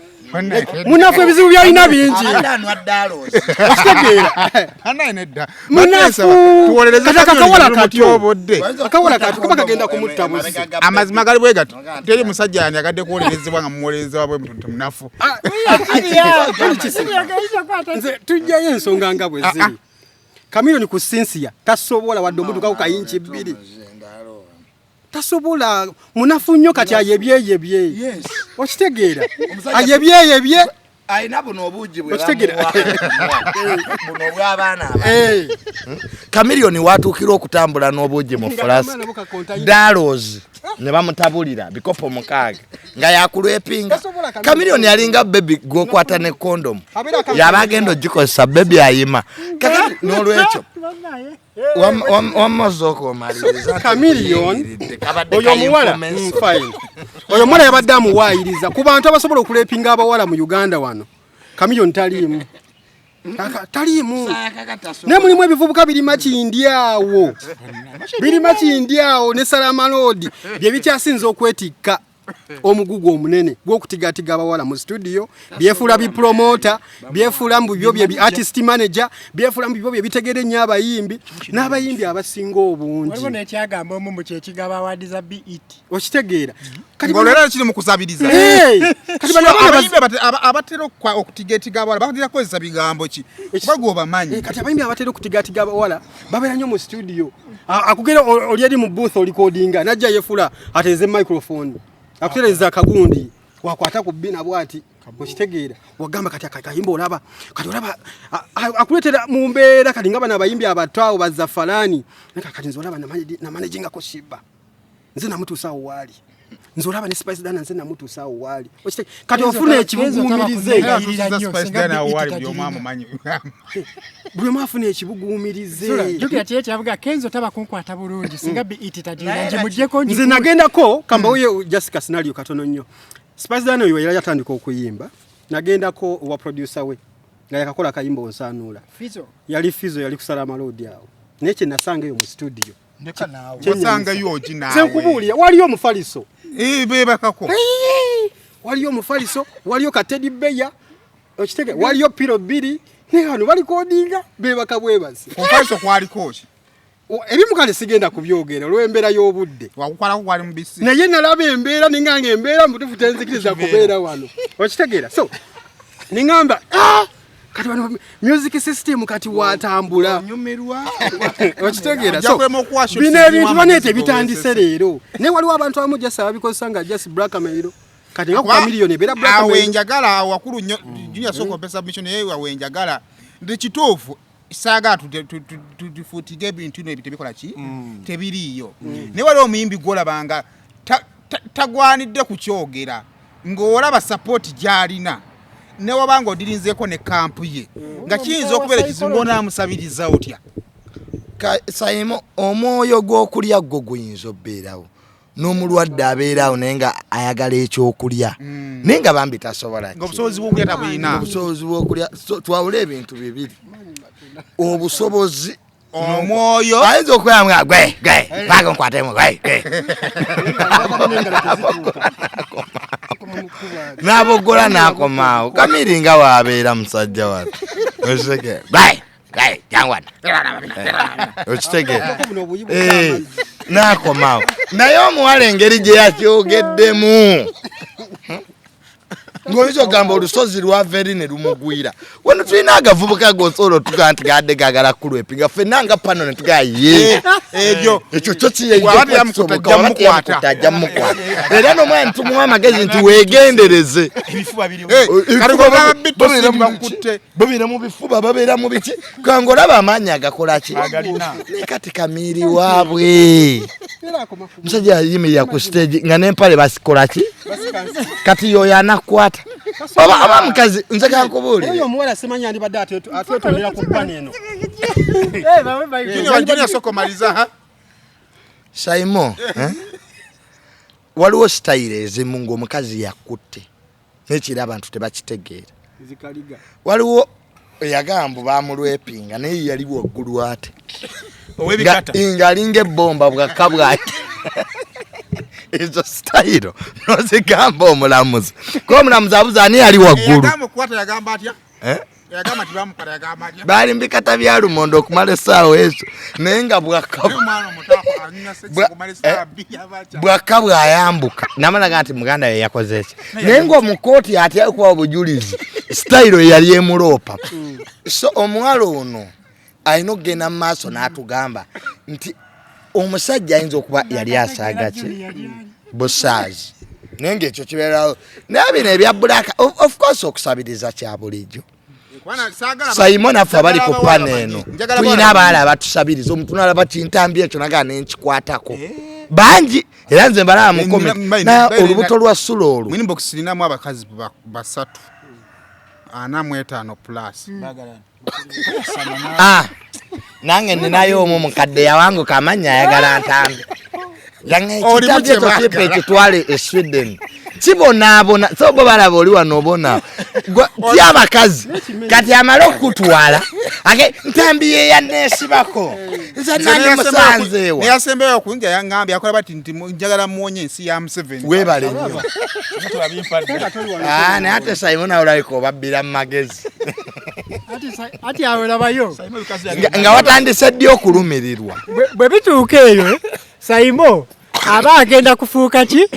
munafu. Ebizibu byalina bingi. Abadde anwa ddaloosi. Okitegeera? Anaye nedda. Munafu. Tuwolereze. Kati akakawala kato. Katyobodde. Akawala kato kuba kagenda kumutta busi. Amazima gali bwe gato, teri musajja yandiyagadde kuwolerezebwa nga muwolereza wabwe muntu munafu. Nze tujjayo ensonga nga bwe ziri. Chameleone ku Cynthia tasobola wadde omutukako kayinki 2, tasobola, munafu nnyo. Kati ayebyeyebye. Yes. Okitegeera? Omusajja- Ayebyeyebye. Alina buno obuugi bwe Okitegeera? bamuwa, buno obw'abaana abato. Eh. Chameleone watuukira okutambula n'obuugi mu Nga flask. akaana bo ka container. Dalos ne bamutabulira bikopo 6 nga yakulwepinga. Tasobola Chameleone. Chameleone yalinga baby gwokwata ne condom. Abeera Yaba agenda ogikozesa, baby ayima kakati. N'olwekyo wamma osooka omaliriza. Chameleone, Kabadde oyo omuwala ka information. Fine. Oyo omuwala yabadde amuwaayiriza. Ku bantu abasobola okulepinga abawala mu Uganda wano, Chameleone taliimu. Taliimu, naye mulimu ebivubuka birima kindi awo, birima kindi awo ne salamaloodi bye bikyasinza okwetikka omugugu omunene gw'okutigatiga abawala mu studio. Byefuula bipromota, byefuula mbu byo bye bi artist manager, byefuula mbu byo bye bitegera ennyo abayimbi n'abayimbi abasinga obungi. Waliwo n'ekyagamba omu mu kyekigaba awards za BET. Okitegeera? Kati Ng'olwo era kiri mu kusabiriza. Hey! Kati bano abaana Abayimbi abatera okutigatiga abawala batera kukozesa bigambo ki, kuba gwe obamanyi? Eh, kati abayimbi abatera okutigatiga abawala babeera nnyo mu studio. Akugera oli eri mu booth olikodinga, najja yefula ateeze microphone, akutereza akagundi wakwata ku bbina bwati. Okitegeera? Wagamba kati akayimba olaba kati olaba akuleetera mu mbeera. Kati nga bano abayimbi abato awo bazafalani, kati nze olaba namanagingako Sheebah, nze namutuusa awo waali. Nze olaba ne Spice Diana, nze namutuusa awo waali. Kati ofuna ekibuguumirize. Era atuusiza Spice Diana awo waali, buli omu amumanyi. Buli omu afuna ekibuguumirize. Jjukira kye kyavuga Kenzo taba kunkwata bulungi singa BET tagirina, ngimugyeko. Nze nagendako, kambawuye just ka scenario katono nnyo. Spice Diana oyo yali yatandika okuyimba, nagendako owa producer we nga yakakola akayimba Onsanuula. Fizo. Yali Fizo, yali kusala amaloodi awo, naye kye nasanga eyo mu studio Ndeka naawe. Osangayo ogi naawe. Nze nkubuulira, waliyo omufaliso. Eh, beebakako. Waliyo omufaliso, waliyo ka teddy bear, okitege, waliyo pillow 2, naye wano balikodinga beebaka bwebazi. Omufaliso kwaliko ki? Ebimu kale sigenda kubyogera olw'embeera y'obudde. Wakukwalako gwali mubisi. Naye nalaba embeera ninganga embeera mutuufu tenzikiriza kubeera wano. Okitegeera? So ningamba, "Ah, kati wano music system kati watambula." Onyumirwa. Okitegeera? Ojja So kulema okuwa shots bino ezimu ebintu amagezi baneeta ebitandise g'owesese. leero, naye waliwo abantu abamu just ababikozesa nga just blackmail. Kati nga ku Kuba Chameleone ebeera awo blackmail. enjagala awo wakulu nnyo. Junior, sooka ompe submission. Naye awo enjagala nti kituufu, saagala tufuutige ebintu bino ebyo tebikola ki, tebiriiyo. Naye waliwo omuyimbi gwolabanga tagwanidde kukyogera, ng'olaba support gy'alina, newaba nga odirinzeeko ne camp ye, nga kiyinza okubeera ekizibu ng'onaamusabiriza otya? Saimo, omwoyo gw'okulya gwo guyinza obbeerawo n'omulwadde abeerawo, naye nga ayagala ekyokulya, naye nga bambi tasobola. Ng'obusobozi bw'okulya tabulina. Obusobozi bw'okulya. So, twawule ebintu bibiri, obusobozi Omwoyo. Ayinza okubeera nga gwe gwe paka nkwatemu gwe gwe n'aboggola n'akomaawo. Kamiri nga waabeera musajja watu, okitegeera? Gwe gwe jangwana, okitegeera? Buno obuyibu. Eh, n'akomaawo. Naye omuwala engeri gye yakyogeddemu. Ng'oyinza okugamba olusozi lwava eri ne lumugwira. Wano tulina agavubuka g'osobola otugaa nti gadde gaagala kulwepinga ffenna nga pano ne tugaa ye Ebyo ekyo kyo Bw'aba teyamukutte, ajja mukwata. ajja mukwata era n'omwana ntumuwa amagezi nti weegendereze. Ebifuba biri. Eh, kati gwe Babeera babeera mu bakutte. Babeera mu bifuba, babeera mu biki, kanga olaba amaanyi agakola ki. Agalina. Naye kati kamiiri waabwe musajja yayimirira ku stage nga n'empale basikola ki, kati yoyo anakwata oba mukazi. Nze kankubuulire. Oyo omuwala simanyi andibadde atwetondera ku bbana eno. Eh, bawe bayibuli. Junior, Junior, soko maliza ha. Saimo, eh? Waliwo sitayiro ezimu ng'omukazi yakutte nekira abantu tebakitegeera. Zikaliga. Waliwo eyagamba bamulwepinga naye yali waggulu ate Ow'ebikata. Ng'alinga ebbomba bwakka bwaki. Ezo sitayiro nozigamba omulamuzi, kuba omulamuzi abuza ani yali waggulu. Yagamba okukwata yagamba atya? Eh? Yagamba nti bamukwata yagamba atya? Baali mubikata bya lumondo okumala essaawa ezo, naye nga bwakka Naye omwana omuto anywa sex okumala essaawa 2 aba akya. Bwakka bwayambuka namalaga nti muganda we yakoze eki, naye ngaomukooti atya okuba obujulizi sitayiro eyali emuloopa. So omuwala ono alina okugenda mu maaso n'atugamba nti omusajja ayinza okuba yali asaaga ki busaazi, naye ngaekyo kibeerawo. Naye bino ebya black, of course okusabiriza kya bulijjo. Kubana saagala Saimo naffe abali ku njagala pano abawala eno bangi. Njagala tulina abawala abaala abatusabiriza. Omuntu nalaba kintambi ekyo nagaa nenkikwatako bangi, era nze mbalaba mu Eh, comment. nina- Na nina- olubuto lwa sula olwo. Mu inbox ninamu abakazi basatu 45 plus. Ah, nange ninayo omu mukadde yawanguka amannya ayagala ntambi. Oli Yange mukye ekyo kipa baagala. ekitwale e Sweden kibonaabona, so bo balaba oli wano obona ti abakazi kati amale okukutwala age ntambi ye yaneesibako nze nandi musanzeewa. Neyasembeyo okunja yaŋŋambye akola bati nti njagala muwonye ensi ya Museveni. Weebale nnyo. Ah, naye ate Simon awo olabika obabbira mu magezi. Ati awo labayo. Nga watandise ddi okulumirirwa? Bwe bituuka eyo, Saimo aba agenda kufuuka ki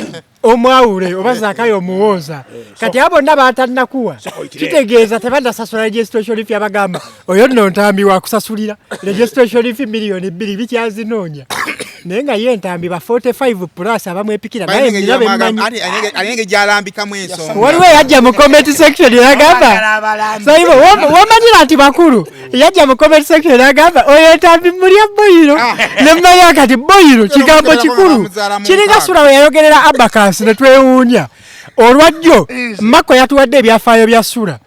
omwawule oba Zakayo omuwooza. Kati abo bonna batannakuwa kitegeeza tebannasasula registration fee. Abagamba oyo nno Ntambi wakusasulira registration fee 2 miliyoni bikyazinoonya, naye nga ye Ntambi ba 45 plus abamwepikira naye nina bemmanyi. Alenge gyalambikamu ensonga. Waliwo eyajja mu comment section yagamba, Saimo wamanyira nti bakulu, yajja mu comment section yagamba oyo Ntambi mulya boyiro, nemmanya kati boyiro kigambo kikulu kiringa Sula we yayogerera abacus ne twewuunya. Olwajjo Mako yatuwadde ebyafaayo bya Sula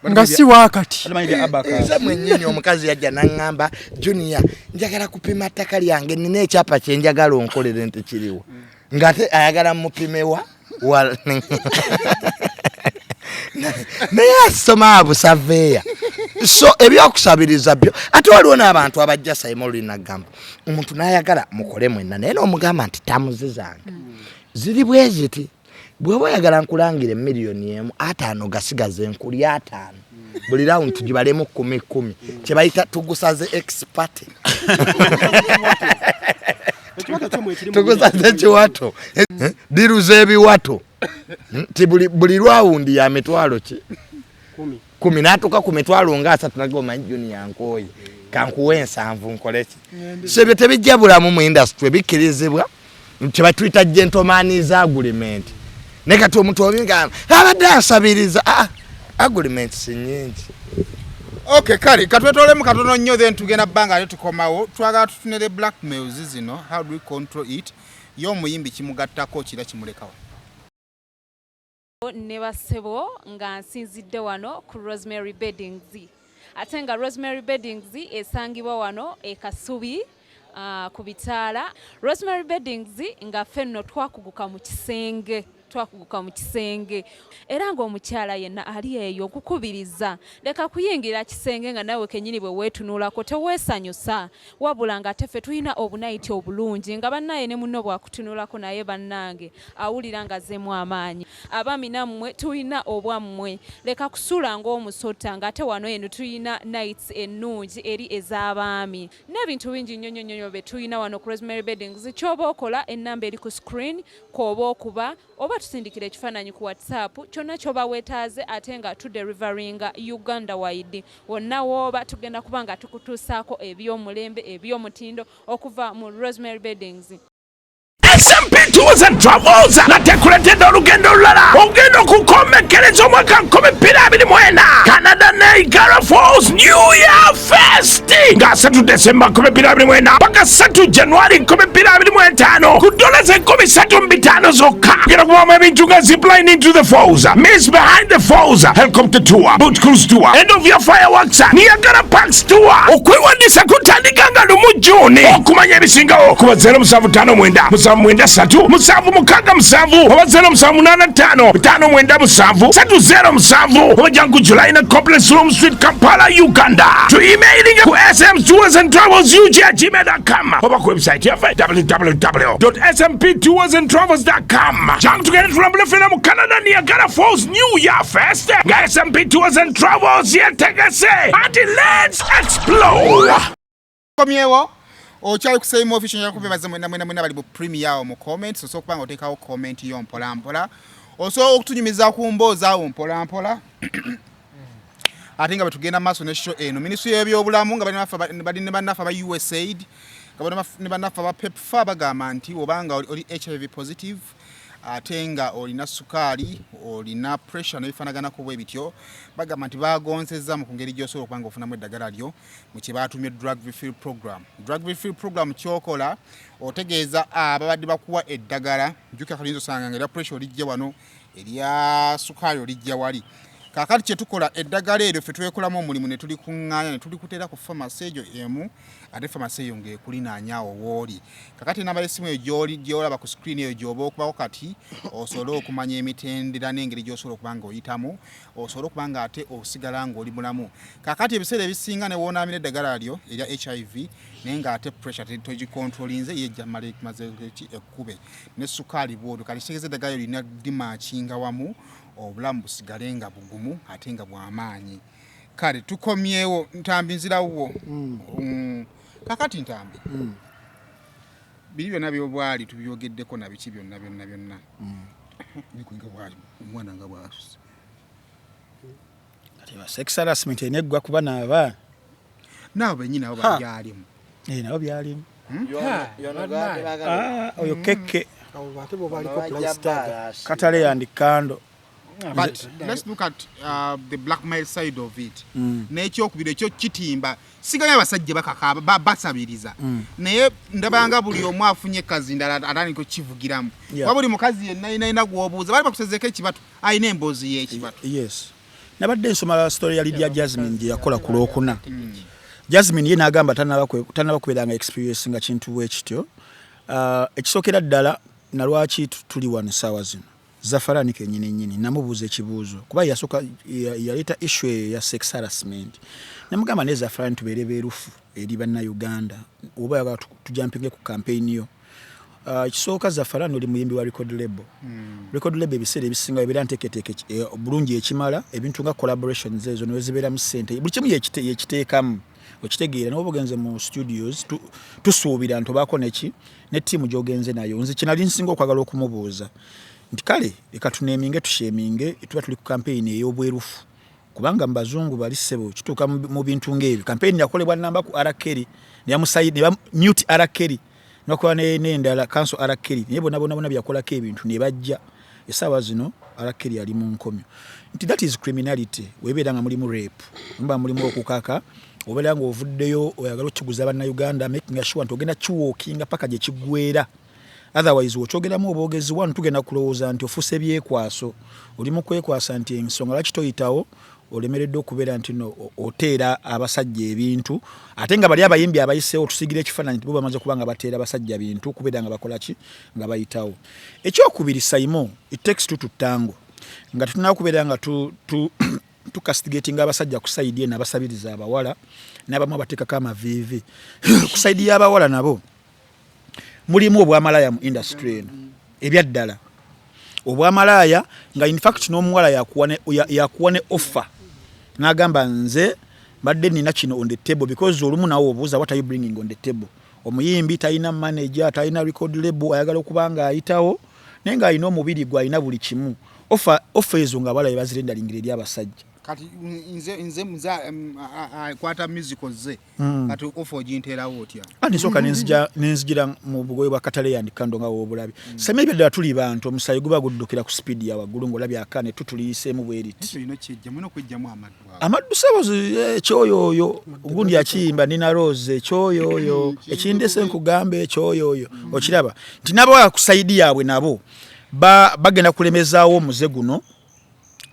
nga si waakati. Nze mwennyini omukazi yajja naŋŋamba, "Junior, njagala kupima ttaka lyange, nina ekyapa kyenjagala onkolere." Nti kiriwo, ng'ate ayagala mupimewa naye asoma busaveeya. So ebyokusabiriza byo, ate waliwo n'abantu abajja Saimo lulinagamba omuntu n'ayagala mukole mwenna, naye n'omugamba nti tamuzi zange ziri bwe ziti, bw'oba oyagala nkulangira 1.5 million gasigaze nkuli 50, buli round tugibalemu 10 10, kyebayita tugusaze expert. Ekiwato kyo mwekiri mu Tugusaze ekiwato. Eh, deal z'ebiwato. Ti buli round ya mitwalo ki? 10. 10, n'atuuka ku mitwalo nga 30 naga omanyi Junior nkooye, kankuwa 70 nkoleki. So ebyo tebijja bulamu mu industry, bikkirizibwa, kyebatuyita gentleman's agreement. Naye kati omuntu obigamba abadde asabiriza. Ah, agreements nyingi. Okay, kale katwetolemu katono nnyo, then tugenda bbanga ate tukomawo. Twagala tutunere blackmails zino, how do we control it? Ye omuyimbi kimugattako kira kimulekawo? Ne bassebo, nga nsinzidde wano ku Rosemary Beddings, ate nga Rosemary Beddings esangibwa wano e Kasubi, ku bitaala. Rosemary Beddings nga ffe nno twakuguka mu kisenge, twakuguka mu kisenge, era ng'omukyala yenna ali eyo nkukubiriza leka kuyingira kisenge nga nawe kennyini bwe weetunulako teweesanyusa, wabula ng'ate ffe tulina obunayiti obulungi nga bannaye ne munno bwakutunulako naye bannange awulira nga azzeemu amaanyi. Abaami nammwe tulina obwammwe, leka kusula ng'omusota, ng'ate wano eno tulina nights ennungi eri ez'abaami n'ebintu bingi nnyo nnyo nnyo bye tulina wano ku Rosemary Beddings. Ky'oba okola, ennamba eri ku screen kw'oba okuba oba tusindikira ekifaananyi ku WhatsApp kyonna ky'oba weetaaze, ate nga tudeliveringa Uganda wide. Wonna wooba tugenda kuba nga tukutuusaako eby'omulembe, eby'omutindo okuva mu Rosemary Beddings. SMP Tours and Travels nate kuleetedde olugendo olulala olugenda okukomekkereza omwaka 2024, Canada Niagara Falls New Year Fest, nga 3 Desemba 2024 paka 3 Januari 2025 ku dola 3500 zokka. Genda kubamu ebintu nga zipline into the falls, miss behind the falls, helicopter tour, boat cruise tour, end of year fireworks, Niagara Parks tour. Okwewandiisa kutandika nga 1 Juni. Okumanya ebisingawo kuba 0759 793 767 oba 0785 597 307 oba jangu Julina Complex, Room Street, Kampala, Uganda. Tu emailing ku sm tours and travels ug at gmail.com oba ku website yaffe www smp tours and travels com. Jangu tugende tulambule ffena mu Canada Niagara Falls New Year Fest nga SMP Tours and Travels yetegese ati let's explore. Komyewo, okyali ku Saimo Official. Njagala kubebaza mwena mwena mwena bali mu premier awo mu comment. Osobola okuba nga oteekawo comment yo mpola mpola, osobola okutunyumiza ku mboozi awo mpola mpola. Ate nga bwe tugenda maaso ne show eno, minisitule y'ebyobulamu nga bali ne bannaffe aba USAID, nga bali ne bannaffe aba PEPFAR, bagamba nti obanga oli HIV positive ate nga olina sukaali, olina pressure n'ebifaanaganako bwe bityo, bagamba nti bagonzezza mu ku ngeri gy'osobola okuba nga ofunamu eddagala lyo mu kye baatumye drug refill program. Drug refill program, kyokola otegeeza ababadde bakuwa eddagala. Jjukira kaliyinza osanga nga erya pressure olijja wano, erya sukaali olijja wali. Kaakati kyetukola, eddagala eryo ffe twekolamu omulimu ne tulikuŋŋaanya ne tulikuteera ku famasi egyo emu, ate famasi eyo ng'ekulinaanya awo wooli. Kakati enamba y'essimu eyo gy'oli gy'olaba ku screen eyo gy'oba okubako kati osobole okumanya emitendera n'engeri gy'osobola okuba nga oyitamu, osobole okuba nga ate osigala ng'oli mulamu. Kakati ebiseera ebisinga ne woonaamira eddagala lyo erya HIV naye ng'ate pressure togikontrolinze, ye ejja maze ekkube ne sukaali bwotyo. Kati kitegeeza eddagala lyo lirina dimakinga wamu, obulamu busigale nga bugumu ate nga bw'amaanyi. Kale tukomyewo. Ntambi, nzirawwo. Kakati Ntambi, biri byonna byobwali tubyogeddeko na biki byonna byonna byonna. Nga omwana nga bwasuse. Kati sex harassment erina eggwa kuba naaba. Naabo bennyini abo babyalimu. Eh, nabo byalimu. Ah, oyo keke. Ate bo baliko price tag. Katale yandi kando. But let's look at the blackmail side of it. N'ekyokubiri, ekyo kitimba sigayo abasajja bakaka basabiriza, naye ndabanga buli omu afunye kazi ndala atandika okukivugiramu. Kuba buli mukazi yenna yina gw'obuuza bali bakusezeeko ekibatu, alina emboozi y'ekibatu. Yes, nabadde nsoma story ya Lydia Jasmine gye yakola ku Lwokuna. Jasmine ye n'agamba tanaba kubeera nga experience nga kintu bwe kityo. Ekisookera ddala, nalwaki tuli wano saawa zino, Zafarani kenyini nyini namubuuza ekibuuzo kuba yasooka yaleeta issue eyo ya sex harassment. Namugamba, naye Zafarani, tubeere beerufu eri Bannayuganda, oba oyagala tujampinge ku campaign yo. Ekisooka, Zafarani, oli muyimbi wa record label. Record label ebiseera ebisinga ebeera nteeketeeke bulungi ekimala ebintu nga collaborations ezo nezibeeramu ssente, buli kimu yekiteekamu, okitegeera? Noba ogenze mu studios, tusuubira nti obaako neki ne ttiimu gy'ogenze nayo. Nze kyenali nsinga okwagala okumubuuza nti kale leka tuneeminge, tusheminge, tuba tuli ku campaign ey'obwerufu, kubanga mu bazungu bali ssebo kituuka mu bintu ng'ebyo. Campaign yakolebwa namba ku R. Kelly ne mute R. Kelly, nebakola n'endala cancel R. Kelly, naye bonna bonna bonna byakolako ebintu ne bajja. Essaawa zino R. Kelly ali mu nkomyo. Nti that is criminality. Webeera nga mulimu rape, muba mulimu okukaka, obeera nga ovuddeyo oyagala okukiguza Bannayuganda, making sure nti ogenda kiwookinga paka gye kiggweera. Otherwise okyogeramu obwogezi wano, tugenda kulowooza nti ofuuse byekwaso, oli mu kwekwasa nti ensonga lwaki toyitawo, olemereddwa okubeera nti no oteera abasajja ebintu, ate nga bali abayimbi abayiseewo tusigira ekifaananyi nti bo bamaze kuba nga bateera abasajja bintu kubeera nga bakola ki, nga bayitawo. Ekyokubiri, Saimo, it takes two to tango. Nga tetunaba kubeera nga tucastigatinga abasajja ku side eno abasabiriza abawala n'abamu abateekako amaviivi, ku side y'abawala nabo mulimu obwamalaya mu industry eno ebyaddala, obwamalaaya nga in fact n'omuwala yakuwa ne offer n'agamba, nze mbadde nina kino on the table, because olumu nawe obuuza, what are you bringing on the table? Omuyimbi talina manager, talina record label, ayagala okuba nga ayitawo. Naye ng'alina omubiri gwe, alina buli kimu. Offer ezo nga abalabe bazirendalingira eri abasajja. Kati nze kwata musical ze. Kati offer oginterawo otya? Anti nsooka nenzijira mu bugoye bwa katale yandikando nga woobulabe. Saimo, ebyaddala tuli bantu, omusaayi guba guddukira ku speed ya waggulu ng'olabye akaana etutuliyiseemu bweriti. Olina kyejja, mulina okwejjamu amaddu ago. Amaddu sebo, ekyoyooyo ogundi akiyimba Nina Rose, ekyoyooyo ekindese nkugamba ekyoyooyo. Okiraba nti n'abawala ku side yaabwe nabo bagenda kulemezaawo omuze guno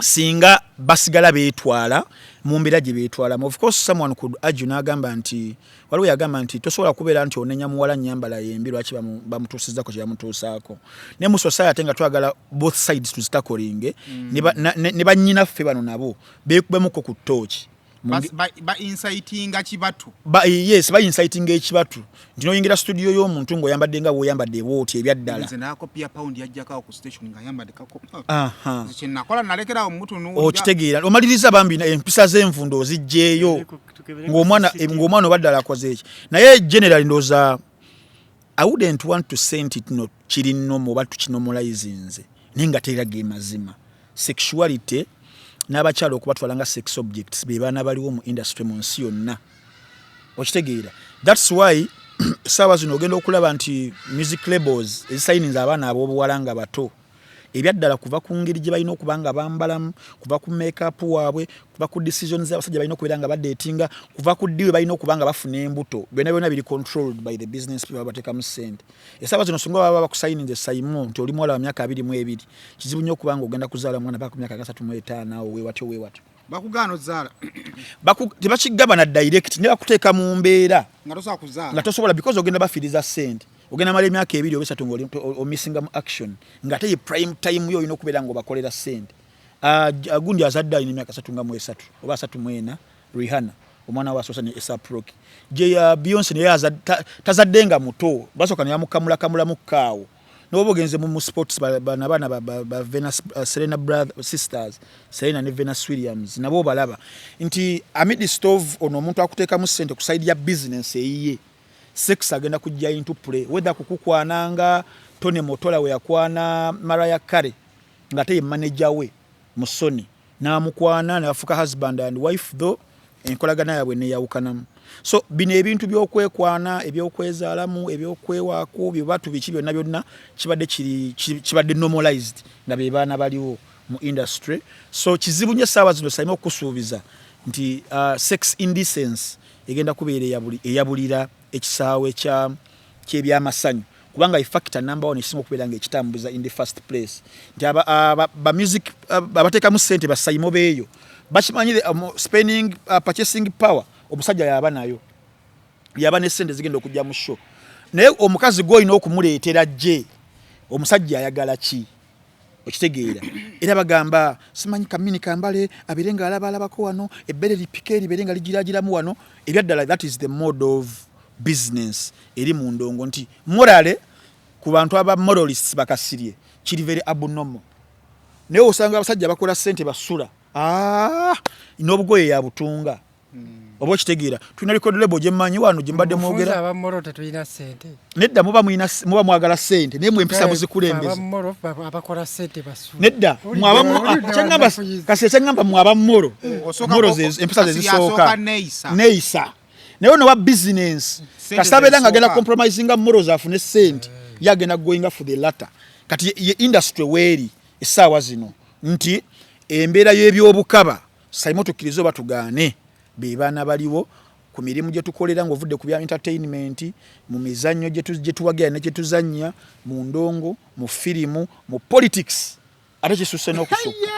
singa basigala beetwala mu mbeera gye beetwalamu. Of course someone could argue n'agamba nti waliwo yagamba nti tosobola kubeera nti onenya muwala nnyambala yembi, lwaki bamutuusizzako kye bamutuusaako? Naye mu society ate nga twagala both sides tuzitakolinge ne bannyinaffe bano nabo beekubemuko ku ttooki. Ba incitinga kibatu. Yes, ba incitinga ekibatu nti noyingira studio y'omuntu ng'oyambadde nga bw'oyambadde bw'oti ebyaddala. Nze nakopya Pound yajjakawo ku station ng'ayambadde kako. Aha. Nze kyenakola nalekerawo mutunuulira. Okitegeera, omaliriza bambi empisa z'envundo ozigyeyo ng'omwana obadde alakoze eki. Naye generally ndowooza I wouldn't want to say nti no kiri normal oba tukinormalizinze, naye nga tera ge mazima, sexuality n'abakyala okubatwala nga sex objects be baana baliwo mu industry mu nsi yonna. Okitegeera, that's why saawa zino ogenda okulaba nti music labels ezisayininza abaana ab'obuwala nga bato ebyaddala, kuva ku ngeri gye balina okuba nga bambalamu, kuva ku makeup waabwe, kuva ku decisions abasajja balina okubeera nga badeetinga, kuva ku ddiwe balina okuba nga bafuna embuto, byonna byonna biri controlled by the business people abateekamu ssente. Essaawa zino singa baba bakusayininze Saimo nti oli muwala wa myaka 22, kizibu nnyo okuba nga ogenda kuzaala mwana paka ku myaka 35 awo weewatyo weewatyo. Bakugaana ozaala. Tebakigabana direct, ne bakuteeka mu mbeera nga tosobola kuzaala. Nga tosobola, because ogenda bafiiriza ssente, ogenda mala emyaka 2 oba 3 nga omissinga mu action, ng'ate ye prime time yo olina okubeera ng'obakolera ssente. Ah, gundi azadde alina emyaka 33 oba 34, Rihanna, omwana we asoosa ne ASAP Rocky. Gye ya Beyonce naye tazadde nga muto, basooka ne bamukamulakamulamu kaawo. Noba ogenze mu sports, bano abaana ba Venus, Serena brother, sisters Serena ne Venus Williams nabo balaba nti amidst of ono omuntu akuteekamu ssente ku side ya business eyiye, sex agenda kujja into play, whether kukukwananga Tony Motola we yakwana Mariah Carey ng'ate ye manager we mu Sony, n'amukwana ne bafuuka husband and wife, though enkolagana yaabwe neyawukanamu. So bino ebintu by'okwekwana, ebyokwezaalamu, ebyokwewaako byobatu biki byonna byonna kibadde kiri kibadde normalized nga be baana baliwo mu industry. So kizibu nnyo essaawa zino Saimo okusuubiza nti sex indecency egenda kubeera eyabulira ekisaawe kyebyamasanyu, kubanga factor number one ekisinga okubeera nga ekitambuza in the first place nti ba music abateekamu ssente basaimo beeyo bakimanyi spending, purchasing power omusajja yaba nayo, yaba ne ssente zigenda okujja mu show, naye omukazi gwolina okumuleetera gye omusajja ayagala ki? Okitegeera, era bagamba simanyi kamini kambale abeere ng'alabalabako wano, ebbere lipike libeere nga ligiragiramu wano. Ebyaddala that is the mode of business eri mu ndongo nti morale ku bantu aba moralists bakasirye kiri very abnormal, naye osanga abasajja bakola ssente basula, ah, n'obugoye yabutunga. Oba okitegeera, tulina record label gyemmanyi wano gye mbadde mwogera. Aba moral tetulina ssente. Nedda, muba mwagala ssente, naye mwe empisa muzikulembeza. Aba moral abakola ssente basula. Nedda, kyeŋŋamba kasi ekyeŋŋamba mwe aba moral, moral empisa ze zisooka neeyisa, naye ono wa business kasita abeera nga agenda compromisinga morals afune ssente, ye agenda going for the latter. Kati ye industry weeri essaawa zino nti embeera y'ebyobukaba Saimo tukkirize oba tugaane be baana baliwo ku mirimu gye tukolera ng'ovudde ku bya entertainment, mu mizannyo gye tuwagira ne gye tuzannya, mu ndongo, mu firimu, mu politics, ate kisusse n'okusukka.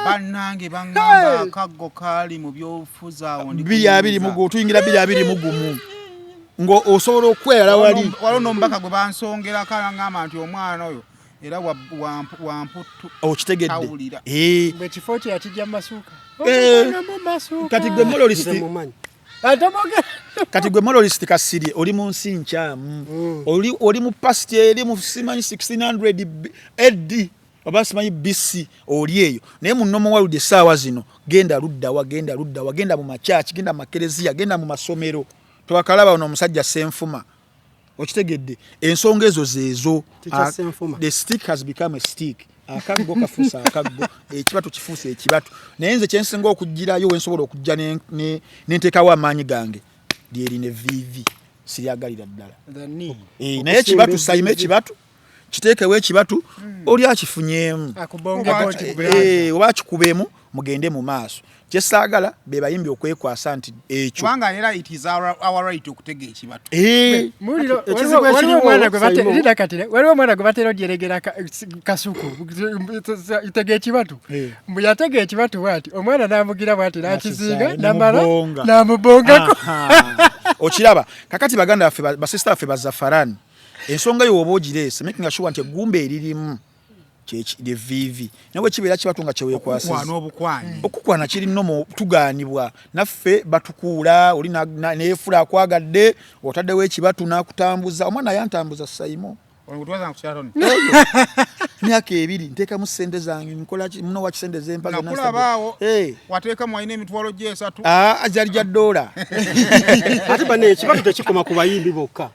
Bannange baŋŋamba akaggo kaali mu byobufuzi awo. 2020, tuyingira 2021 ng'osobola okweyala wali. Waliwo n'omubaka gwe bansongerako aŋŋamba nti omwana oyo era wamputu. Okitegedde. Ekifo kye yakijja mumasuuka. Kati gwe moralist Kasirye oli mu nsi nkyamu. Oli mu past eri mu simanyi 1600 AD oba simanyi BC oli eyo, naye mu normal world essaawa zino genda luddawa, genda luddawa, genda mu makyaki, genda mu makereziya, genda mu masomero, twakalaba ono omusajja Senfuma. Okitegedde? Ensonga ezo zeezo. Teacher Senfuma. The stick has become a stick. Akaggo kafuuse akaggo, ekibatu kifuuse ekibatu. Naye nze kyensinga okugirayo, wensobola okujja nenteekawo amaanyi gange, lyerino evviivi siryagalira ddala. Naye ekibatu sayima, ekibatu kiteekewo, ekibatu oli akifunyeemu. Akubongeko nti brother. Oba akikubemu, mugende mu maaso. Kyesaagala be bayimbi okwekwasa nti ekyo Kubanga era it is our right okutega ekibatu. Muliro, Ekizibu waliwo ekiriwo, omwana gwe Simon. linda kati, waliwo omwana gwe batera ojeregera kasuku tega ekibatu. Mbu yatega ekibatu bwati, omwana n'amugira bwati, n'akizinga, N'akisaala, n'amala nemubonga. n'amubongako. Aha. Okiraba kakati baganda baffe, basista baffe bazafarani, ensonga yo woba ogireese, making sure nti eggumba eririmu lyeviivi, naye bwe kibeera kibatu nga kyeweekwasiza Okukwana obukwanyi. Okukwana kiri nomo, tugaanibwa naffe, batukuula oli neefula akwagadde, otaddewo ekibatu n'akutambuza. Omwana yantambuza, Saimo. Otwaza ku Sheraton. Myaka 2 nteekamu sente zange, nkola ki, muno waki sente zempa zonna. Nakulabaawo. Eh. Wateekamu alina emitwalo gyesatu. Ah, zali gya dola. Ate bane, ekibatu tekikoma ku bayimbi bokka.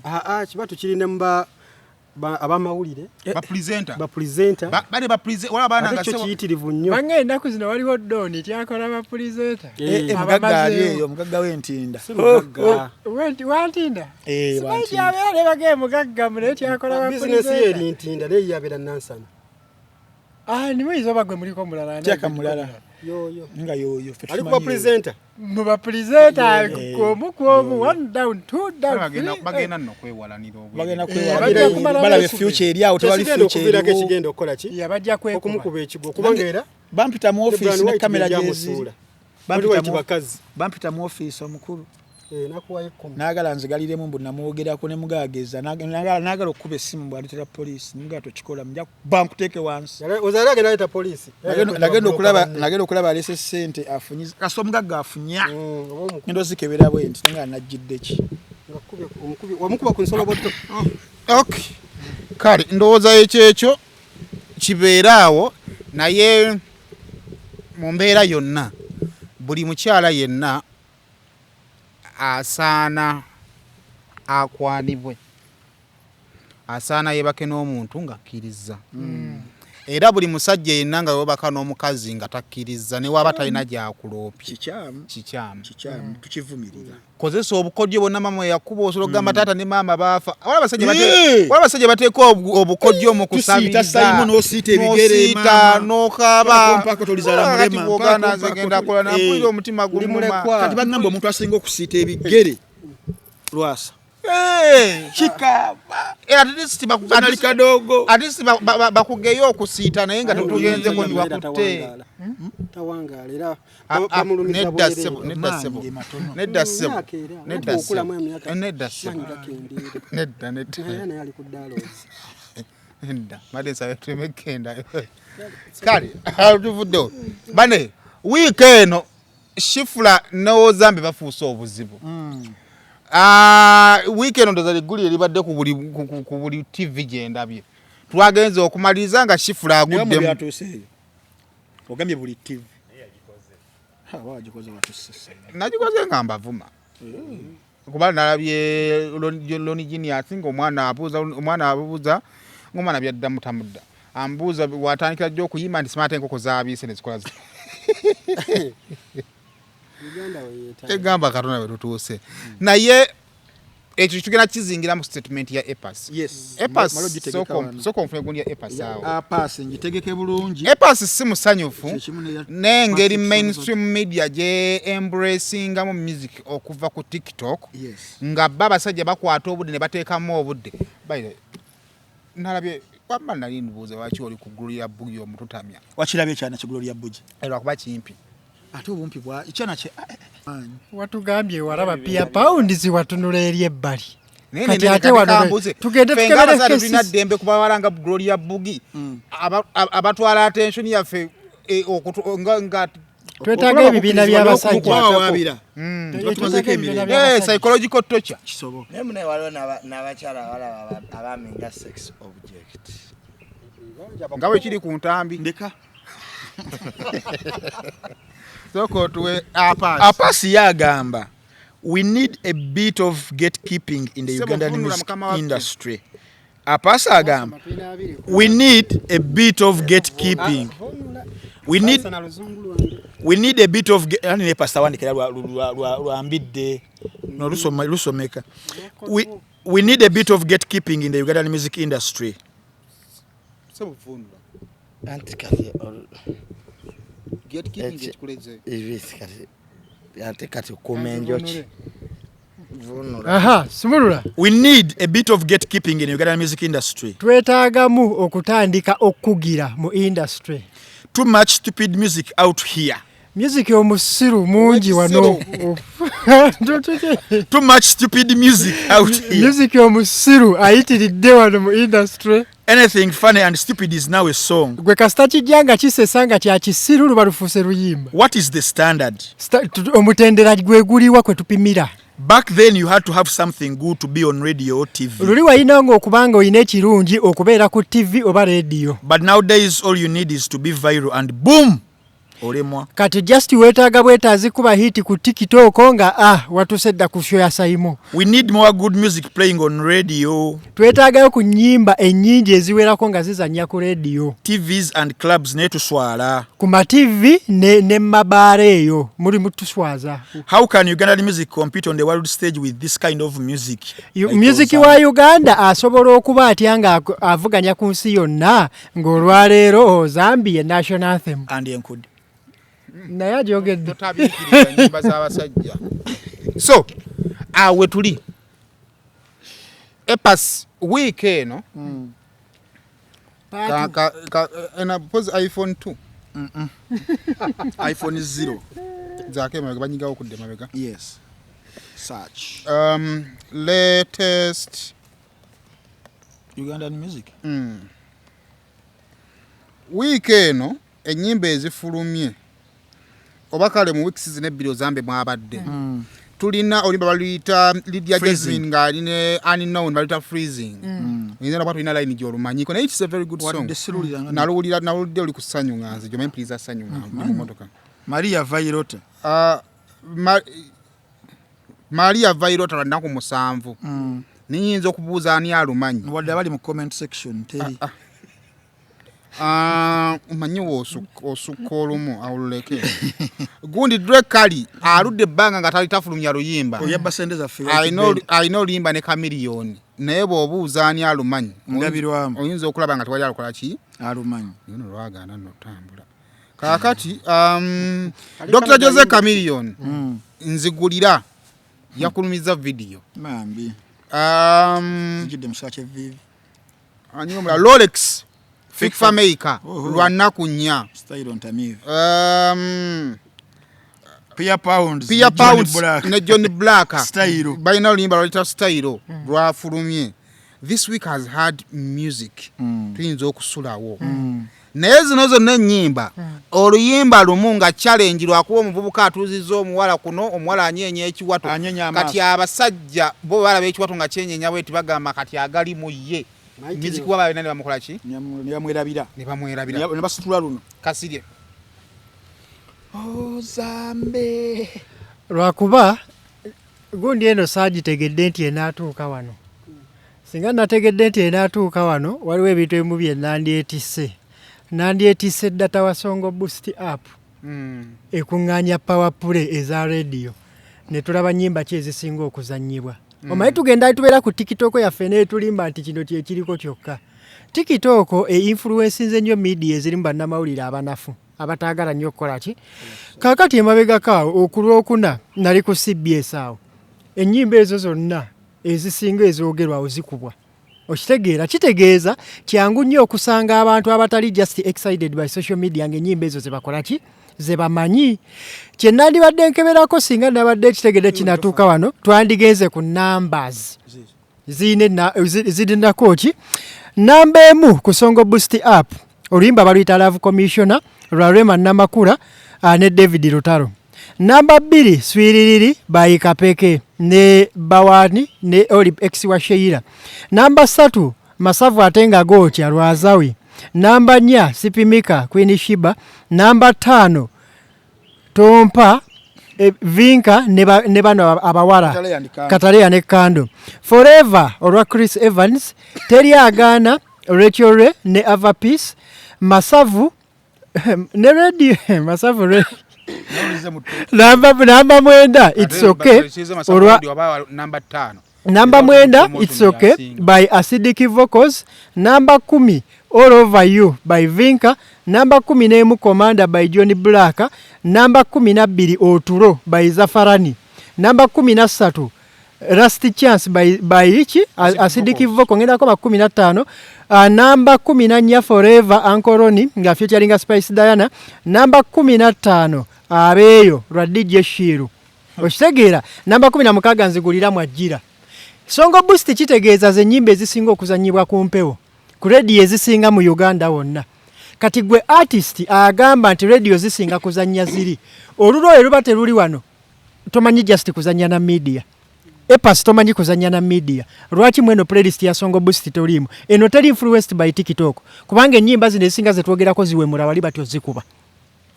Aa, ekibatu kiri ne muba abamawulire, Bapresenter. Bapresenter. Bale wala abaana Ate nga kyo kiyitirivu nnyo. Bange ennaku zino waliwo Doni tyakola bapresenter. Mugagga ali eyo, omugagga w'entinda. Si mugagga. Wantinda. Eh, Simanyi Wantinda. gyabeera ne bagee mugagga mu, naye tyakola Bizinesi ye bapresenter. eri Ntinda, naye ye abeera Nansana. Ah, nimuyinza oba gwe muliko mulala. Tyaka mulala. Yoyo nga yoyo ffe ali tumanyi kuba yoyo. presenter. Mu bapresenter kwomu kwomu, one down, two down, Bagenda three. bagenda nno kwewalanira obwere. Bagenda bajja kwewala, kumala balaba beekube. future eri awo, tewali Kyekigenda future okuviirako eriwo. ekigenda okukola ki, Ya, bajja kwekuba. okumukuba ekigwo, kubanga era Bampita mu Brian office ne White kamera bye gyeziri. byamusuula. Bampita White bakazi. Bampita mu office omukulu Nakuwayo 10. Naagala nzigaliremu mbu namwogerako ne mugageza, naagala okukuba essimu bw'aleetera poliisi. Mugaa tokikola, nja kuba nkuteeke wansi. Ozaali agenda aleeta poliisi. Nagenda okulaba aleese ssente, afunyiza kasita omugagga afunya. Ngenda ozikebera bwe nti nga najjidde ki. Wamukuba ku nsoloboto. Okay, kale ndowooza ekyo kibeere awo. Naye mu mbeera yonna, buli mukyala yenna asaana akwanibwe, asaana yebake n'omuntu ng'akkiriza. Era buli musajja yenna nga webaka n'omukazi nga takkiriza, ne waba talina gyakuloopye, Kikyamu. Kikyamu. Kikyamu, tukivumirira. Kozesa obukodyo bwonna mama yakuba. Osobola okugamba taata ne maama baafa. Wala abasajja Eh! wala abasajja bateeka obukodyo mu Tusiita, kusabiriza. Simon, n'osiita ebigere, N'osiita, maama. n'okaaba. Mpaako, mpaako, tolizaala Kati mulema. bw'ogaana, Mpaako, nze mpaako, ngenda kola, nampulira omutima Ndi guluma. mulekwa. Kati bagamba omuntu asinga okusiita ebigere Lwasa. Eh! Kikaaba. Eh, at least Nali kadogo. At least bakugeyo okusiita, naye nga tetugenzeko Era ntiwakutte. tawangaala. Tawangaala era Ah, ah, bamulumiza nedda bwereere. ssebo, nedda ssebo. Maanyi ge matono. Nedda ssebo. Myaka era, Nedda anti okulamu ssebo. emyaka Nedda ssebo. maanyi gakendeera. Nedda, nedda. Naye naye ali ku ddaaloozi. Nedda, mbadde nsaba tuleme kugenda. Kale tuvuddewo. Bane, wiiki eno Shifula n'Ozambe bafuuse obuzibu. Ah, wiiki eno ndoza ligguli eribadde ku buli TV gye ndabye. Twagenze okumaliriza nga Shifula Naye mu aguddemu. byatuuseeyo ogambye buli TV. Ha, wagikoze watusese. Nagikoze nga mbavuma, kuba nalabye Loni Genius nga omwana abuuza ngaomwana byaddamu tamudda, ambuuza watandikira jja okuyimba nti simaate enkoko zabiise nezikola Uganda weyeetaaga. Egamba Katonda bwe tutuuse. Naye ekyo tugenda kizingira mu statement ya Epas. Yes. Epas. Malo gitegeka wano. Sooka onfune gundi ya Epas awo. Apaasi ngitegeke bulungi. Epas si musanyufu Kyekimu neya n'engeri Patrick mainstream media gye embracingamu music okuva ku TikTok, Yes. nga ba abasajja bakwata obudde ne bateekamu obudde. By the way, nalabye wamma nali nbuuza lwaki oli ku Gloria Bugie omututamya. Wakirabye ekyana kigulo lya bugi? Lwakuba kimpi. Ate obumpi bwa ekyana kye ah, eh, maanyi. Watugambye walaba Pia Pounds, watunula eri ebbali. Naye Kati nene ate kati wano kambuze. tugende Ffe tukebere ng'abasajja tulina cases. ddembe ku bawala nga Gloria Bugie abatwala attention yaffe, nga Twetaaga ebibiina by'abasajja. Okuwawaabira. Twetaaga Tumazeeko ebibiina emirembe. by'abasajja. Psychological torture. Kisoboka. Naye mune waliwo n'abakyala abalaba abaami nga sex object. Nga bwe kiri ku ntambi. Ndeka. Sooka otuwe apaasi. Apaasi yagamba We need a bit of gatekeeping in the Sebo, Ugandan vunula music mukama waffe. industry. Apasa agamba we need a bit of gatekeeping. We need a bit of ani ne pastor wandikira lwa lwa lwa lwambidde no lusoma lusomeka. We need a bit of gatekeeping in the Ugandan music industry. Sebo vunula. Anti kati Gatekeeping Eki- ekikuleze. ebisi kati ate kati okuuma enjoki vunula. Aha, sumulula. We need a bit of gatekeeping in the Ugandan music industry. Twetaagamu okutandika okukugira mu industry. Too much stupid music out here. Music omusiru mungi wano. Too much stupid music out here. Music omusiru ayitiridde wano mu industry. Anything funny and stupid is now a song. Gwe kasita kijja nga kisesa nga kya kisiru luba lufuuse luyimba. What is the standard? Omutendera gwe guliwa kwe tupimira. Back then you had to have something good to be on radio or TV. Luli walinanga okuba nga olina ekirungi okubeera ku TV oba rediyo. But nowadays all you need is to be viral and boom! Olemwa. Kati just weetaaga bwetaazi kuba hiti ku TikTok nga watuuse dda ku show ya Saimo. We need more good music playing on radio, Twetaagayo ku nnyimba ennyingi eziwerako nga zizannya ku rediyo. TVs and clubs naye tuswala. Ku ma TV ne mabaala eyo mulimu tuswaza. How can Ugandan music compete on the world stage with this kind of music? Like Music Ozambe. wa Uganda asobola okuba atya nga avuganya ku nsi yonna ng'olwaleero Ozambi ye national anthem. And enkudi. Naye agyogedde. Totabiikiriza nnyimba z'abasajja. So awe tuli epas week eno pozi iPhone 2 iPhone 0. zaako emabega banyigawo okudda emabega. Yes. Search. Latest Ugandan music. Wiiki eno ennyimba ezifulumye oba kale mu weeks zino ebbiri Ozambe mwabadde tulina oluyimba baluyita Lydia Freezing. Jasmine ng'ali ne Unknown baluyita Freezing. Oyinza nokuba tulina line gy'olumanyiko naye it's a very good song. Wadde siruwulira nga- Naluwulira nawulidde oli ku Ssanyu nga nze gy'omanyi mpuliriza Ssanyu nga ndi mu mmotoka. Maria Vairota. Maria Vairota lwa nnaku 7. Niyinza okubuuza ani alumanyi. Wadde abali mu comment section teri. Omanyi osukka olumu awululeke. Gundi Drake Kali aludde ebbanga nga tali tafulumya luyimba. Oyabba sente zaffe. Alina oluyimba ne Chameleone naye bw'obuuza ani alumanyi Ndabirwamu. oyinza okulaba nga tewali alukola ki Alumanyi. Luno lwagaana nno otambula. Kaakati Dr. Jose Chameleone nzigulira yakulumiza vidiyo. Mambi. Zijjidde mu kisaka ky'evviivi. Ani omulala Rolex Fik Fameica Oho. lwa nnaku 4. Style ntamiivu. Pia Pounds. Pia ne Johnny Pounds Black. ne Johnny Black Style. balina oluyimba lwalita Style lwafulumye. This week has had music. Tuyinza okusulawo. Naye zino zonna ennyimba oluyimba lumu nga challenge lwakuba omuvubuka atuuzizza omuwala kuno omuwala anyeenya ekiwato. Anyeenya amaaso. Kati abasajja bo balaba ekiwato nga kyenyenya bweti bagamba kati agali mu ye. Music wa balina ne bamukola ki? Ne bamwerabira. Ne bamwerabira. Ne basitula luno. Kasirye. Ozambe. Lwakuba gundi eno saagitegedde nti enaatuuka wano. Singa nategedde nti enaatuuka wano waliwo ebintu ebimu bye nandyetisse. Nandyetisse data wa Songo Boost app ekuŋŋaanya power play eza rediyo ne tulaba nnyimba ki ezisinga okuzannyibwa. Omanyi tugenda tubeera ku TikTok yaffe n'etulimba nti kino kye kiriko kyokka. TikTok e-influencinze nnyo media ezirimu bannamawulire abanafu abataagala nnyo okukola ki. Kaakati emabegako awo okulwokuna nali ku CBS awo ennyimba ezo zonna ezisinga ezoogerwa awo zikubwa. Okitegeera kitegeeza kyangu nnyo okusanga abantu abatali just excited by social media ng'ennyimba ezo ze bakola ki ze bamanyi. Kye nandibadde nkeberako singa nabadde kitegedde kinatuuka wano twandigenze ku numbers zirinako ki. Namba 1 ku Songo Boost app oluyimba baluyita Love Commissioner lwa Rema Namakula ne David Lutalo. Namba 2 Swiririri by Kapeke ne Bawani ne Oli X wa Sheila. Namba 3 Masavu Atenga Gocha lwa Azawi. Namba 4 Sipimika Queen Shiba. Namba 5 Tompa Vinka ne bano abawala Kataleya ne Kando. Forever olwa Chris Evans, Teri Agaana, Rachel Ray ne Ava Peace, Masavu ne Radio Masavu Ray. Namba 9 It's Okay olwa namba 5. Namba 9 It's Okay by Acidic Vocals, namba 10 All Over You by Vinka, namba 11 Commander by Johnny Black, namba 12 Oturo by Zafarani, namba 13 Last Chance by Ichi Acidic Vocal, ngenda koma 15, namba 14 Forever Ankoroni nga featuring Spice Diana, namba 15 Abeyo lwa DJ Shiru. Okitegeera? Namba 16 nzigulira mwajjira. Songo Boost kitegeeza ze nnyimba ezisinga okuzannyibwa ku mpewo ku rediyo ezisinga mu Uganda wonna. Kati gwe artist agamba nti rediyo zisinga kuzannya ziri, olulwo lwe luba teruli wano, tomanyi just kuzannya na media. Epas tomanyi kuzannya na media. Lwaki mweno playlist ya Songo Boost toliimu? Eno teri influenced by TikTok, kubanga ennyimba zino ezisinga ze twogerako ziwemula wali batyo zikuba.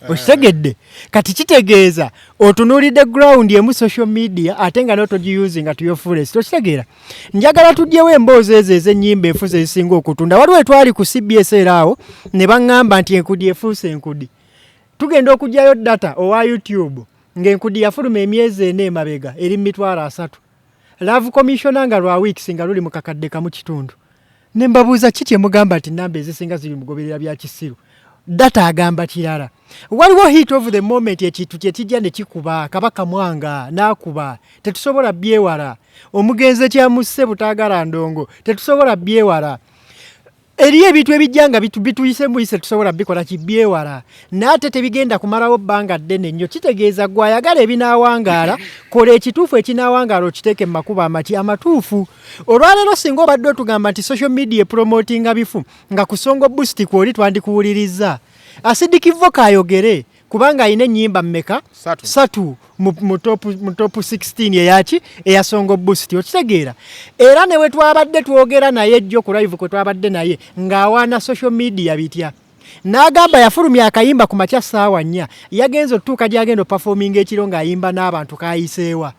Okitegedde? Kati kitegeeza otunuulidde ground emu social media ate nga n'otogiusinga to your fullest. Okitegeera? Njagala tuggyewo emboozi ezo ez'ennyimba enfuzi ezisinga okutunda. Waliwo etwali ku CBS era awo ne baŋŋamba nti enkudi efuuse enkudi. Tugenda okuggyayo data owa YouTube ng'enkudi yafuluma emyezi 4 emabega eri mu 30,000. Love Commissioner nga lwa weeks nga luli mu 1.5. Ne mbabuuza ki kye mugamba nti namba ezisinga ziri mugoberera bya kisiru. Data agamba kirala. Waliwo hit of the moment, ekintu kye kijja ne kikuba Kabaka Mwanga n'akuba, tetusobola byewala. Omugenzi ekyamusse Butaagala Ndongo, tetusobola byewala. Eriyo ebintu ebijja nga bituyise muyise, tusobola bikola kibyewala, naye ate tebigenda kumalawo bbanga ddene nnyo. Kitegeeza gwe ayagala ebinaawangaala, kola ekituufu ekinaawangaala okiteeke mu makubo amaki amatuufu. Olwaleero singa obadde otugamba nti social media epromotinga bifu nga ku Songo Boost kwoli twandikuwulirizza. Acidic Vocal ayogere kubanga alina ennyimba mmeka? 3 mu top 16 eyaki eya Songo Boost. Okitegeera? Era ne we twabadde twogera naye ejjo ku live kwe twabadde naye ng'awaana social media bitya, n'agamba yafulumya akayimba ku makya 4:00, yagenze otutuuka gy'agenda opafominga ekiro ng'ayimba n'abantu kayiseewa.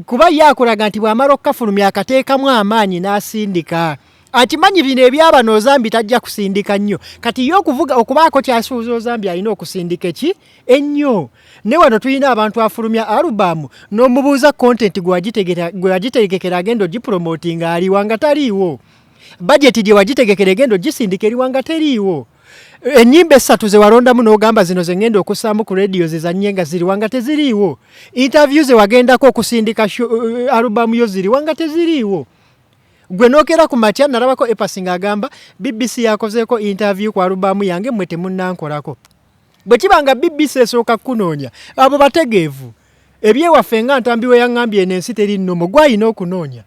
Kuba ye akulaga nti bw'amala okukafulumya akateekamu amaanyi n'asindika. Akimanyi bino ebyabano Ozambi tajja kusindika nnyo. Kati ye okuvuga okubaako kyasuuza Ozambi alina okusindika eki ennyo. Ne wano tulina abantu afulumya alubamu n'omubuuza content gwe wagitegekera agenda ogipromotinga aliwa nga taliiwo. Budget gye wagitegekera egenda ogisindika eriwa nga teriiwo. Ennyimba 3 ze walondamu n'ogamba zino ze ngenda okussaamu ku rediyo zizannye nga ziriwa nga teziriiwo. Interview ze wagendako okusindika alubamu yo ziriwa nga teziriiwo. Gwe nookera ku makya nalabako Epasi ng'agamba BBC yakozeeko interview ku alubamu yange mmwe temunnankolako. Bwe kiba nga BBC esooka kukunoonya, abo bategeevu. Ebyewaffe nga Ntambi we yaŋŋambye eno ensi teri nnomo, gw'alina okunoonya.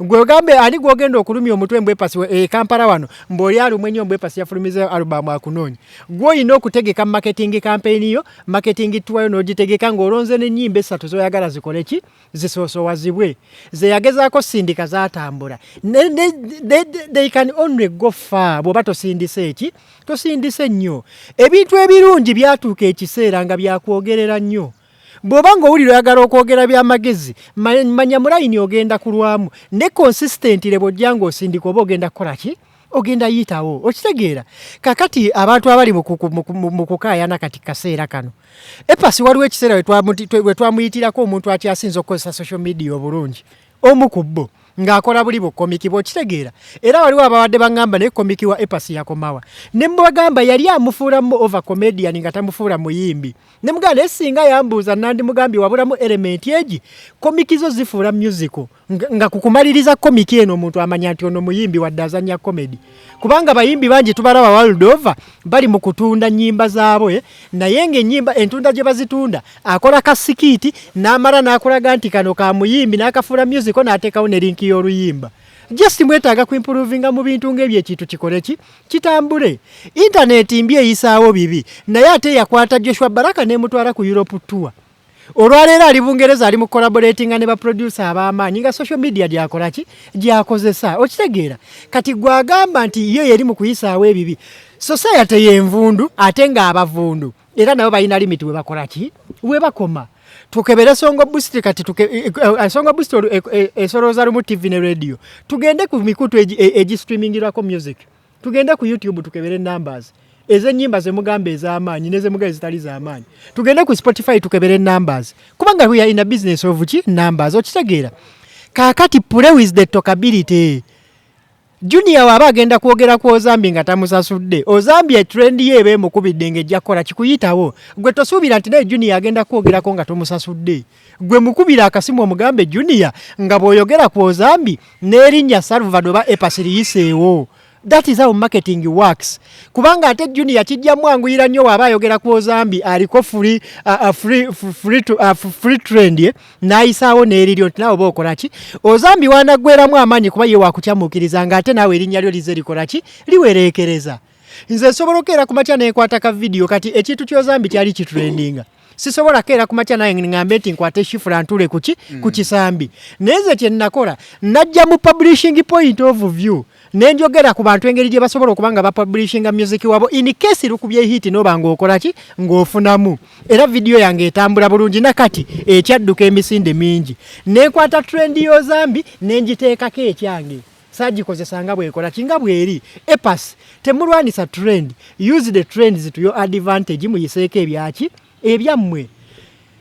Gwe ogambe ani gw'ogenda okulumya omutwe mbu Epasi e Kampala wano mbu oli alumwe nnyo mbu Epasi yafulumiza alubamu akunoonya. Gw'olina okutegeka marketing campaign yo, marketing tour yo n'ogitegeka ng'olonze n'ennyimba 3 z'oyagala zikole ki? Zisoosowazibwe. Ze yagezaako sindika zaatambula. They can only go far bw'oba tosindise eki? Tosindise nnyo. Ebintu ebirungi byatuuka ekiseera nga byakwogerera nnyo. Bw'oba ng'owulira oyagala okwogera by'amagezi, manya mu layini ogenda kulwamu, ne consistently bw'ojja ng'osindika oba ogenda kukola ki? Ogenda yitawo. Okitegeera? Kakati abantu abali mu kukaayana kati kaseera kano. Epasi waliwo ekiseera we twamuyitirako omuntu akyasinze okukozesa social media obulungi. Omu ku bo ng'akola buli bukomiki bw'okitegeera. Era waliwo ababadde baŋŋamba naye komiki wa Epasi yakomawa. Ne mbagamba yali amufuula mu over comedian nga tamufuula muyimbi. Ne mugamba naye singa yambuuza nandimugambye wabulamu element egi, komiki zo zifuula musical. Nga kukumaliriza komiki eno omuntu amanya nti ono muyimbi wadde azannya comedy. Kubanga bayimbi bangi tubalaba world over bali mu kutunda nnyimba zaabwe, naye ng'ennyimba entunda gye bazitunda akola ka sikiiti n'amala n'akulaga nti kano ka muyimbi n'akafuula musical n'ateekawo ne linki y'oluyimba. Just mwetaaga ku improvinga mu bintu ng'ebyo ekintu kikole ki? Kitambule. Internet mbi eyisaawo bibi, naye ate yakwata Joshua Baraka n'emutwala ku Europe tour. Olwaleero ali Bungereza ali mu collaboratinga ne ba producer ab'amaanyi nga social media gy'akola ki? Gy'akozesa. Okitegeera? Kati gw'agamba nti ye yeri mu kuyisaawo ebibi. Society y'envundu ate ng'abavundu era nabo balina limit we bakola ki? We bakoma. Tukebere Songo Boost kati Songo Boost esolooza lumu TV ne radio. Tugende ku mikutu egistreamingirwako music, tugende ku YouTube tukebere numbers ez'ennyimba zemugamba ez'amaanyi nezemugamba ezitali z'amaanyi. Tugende ku Spotify tukebere numbers, kubanga we are in a business of ki numbers. Okitegeera? Kaakati play with the talkability. Junior waaba agenda kwogera ku Ozambi nga tamusasudde, Ozambi etrend ye eba emukubidde ng'ejja kukola kikuyitawo. Gwe tosuubira nti naye Junior agenda kwogerako nga tomusasudde. Gwe mukubira akasimu omugambe, "Junior, nga bw'oyogera ku Ozambi n'erinnya Salvador oba A Pass liyiseewo." That is how marketing works. Kubanga ate Junior kijja mwanguyira nnyo waaba ayogera ku Ozambi aliko free trend ye n'ayisaawo n'eriryo nti naawe oba okola ki. Ozambi wanaggweramu amaanyi kuba ye wakukyamuukiriza ng'ate naawe erinnya lyo lize likola ki, liwereekereza. Nze nsobola okukeera ku makya nenkwata ka vidiyo. Kati ekintu ky'Ozambi kyali kitrendinga, sisobola keera ku makya naye ŋŋambe nti nkwate shifula ntule kuki ku kisambi. Naye nze kye nakola, najja mu publishing point of view nenjogera ku bantu engeri gye basobola okuba nga bapublishinga music wabo in case lukubye hit noba ng'okola ki, ng'ofunamu. Era vidiyo yange etambula bulungi nakati ekyadduka emisinde mingi. Nenkwata trend y'Ozambi nenjiteekako ekyange, sagikozesa nga bwekola kinga bweri. A Pass, temulwanisa trend, use the trends to your advantage, muyiseeko ebyaki ebyammwe.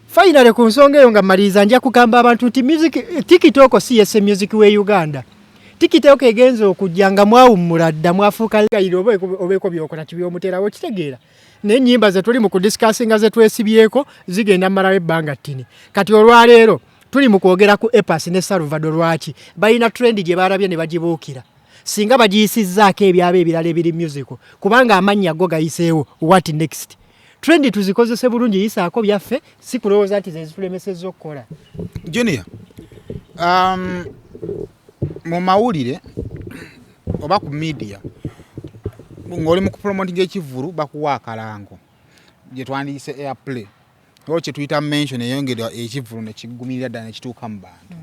Finally, ku nsonga eyo nga mmaliriza, nja kugamba abantu nti music TikTok si yesse music we Uganda. TikTok egenza okujja nga mwawummula dda, mwafuuka gayiro obeeko byokola kibyomuterawo. Kitegeera? Naye ennyimba ze tuli mu kudiscussinga ze twesibyeko zigenda mmalawo ebbanga ttini. Kati olwaleero tuli mu kwogera ku A Pass ne Salvador. Lwaki balina trend gye balabye ne bagibuukira? Singa bagiyisizzaako ebyaba ebirala ebiri musical, kubanga amannya go gayiseewo, what next? Trend tuzikozese bulungi, yisaako byaffe, si kulowooza nti ze zitulemesezza okukola. Junior, mu mawulire oba ku media ng'oli mu kupromotinga ekivvulu, bakuwa akalango gye twandiyise airplay oba kye tuyita mention, eyongera ekivvulu ne kigumirira ddala ne kituuka mu bantu.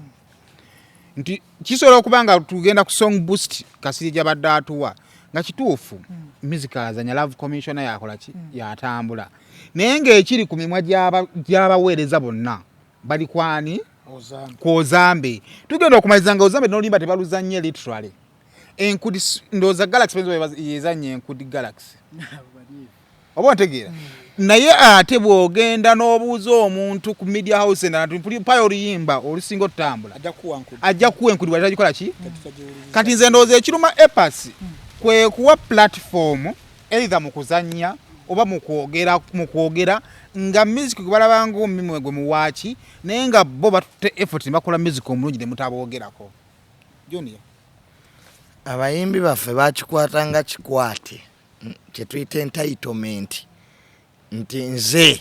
Nti kisobola okuba nga tugenda ku Song Boost Kasiri gyabadde atuwa nga kituufu, music azanya Love Commissioner yakola ki, yatambula, naye ng'ekiri ku mimwa gy'abaweereza bonna bali kwani ku Ozambe. Tugenda okumaliriza nga Ozambe n'oluyimba tebaluzanye literally. Enkudi ndowooza Galaxy yezanya Enkudi Galaxy oba ontegeera. Naye ate bw'ogenda n'obuuza omuntu ku media house endala nti mpayo oluyimba olusinga otutambula, ajja kuwa Enkudi bwatagikola ki. Kati nze ndowooza ekiruma A Pass kwe kuwa platform either mu kuzannya oba mu kwogera nga music gwe balaba ngaomumwe gwe muwaaki, naye nga bo batutte effort ne bakola music omulungi ne mutaboogerako. Junior. Abayimbi baffe bakikwata nga kikwate kyetuyita entitlement, nti nze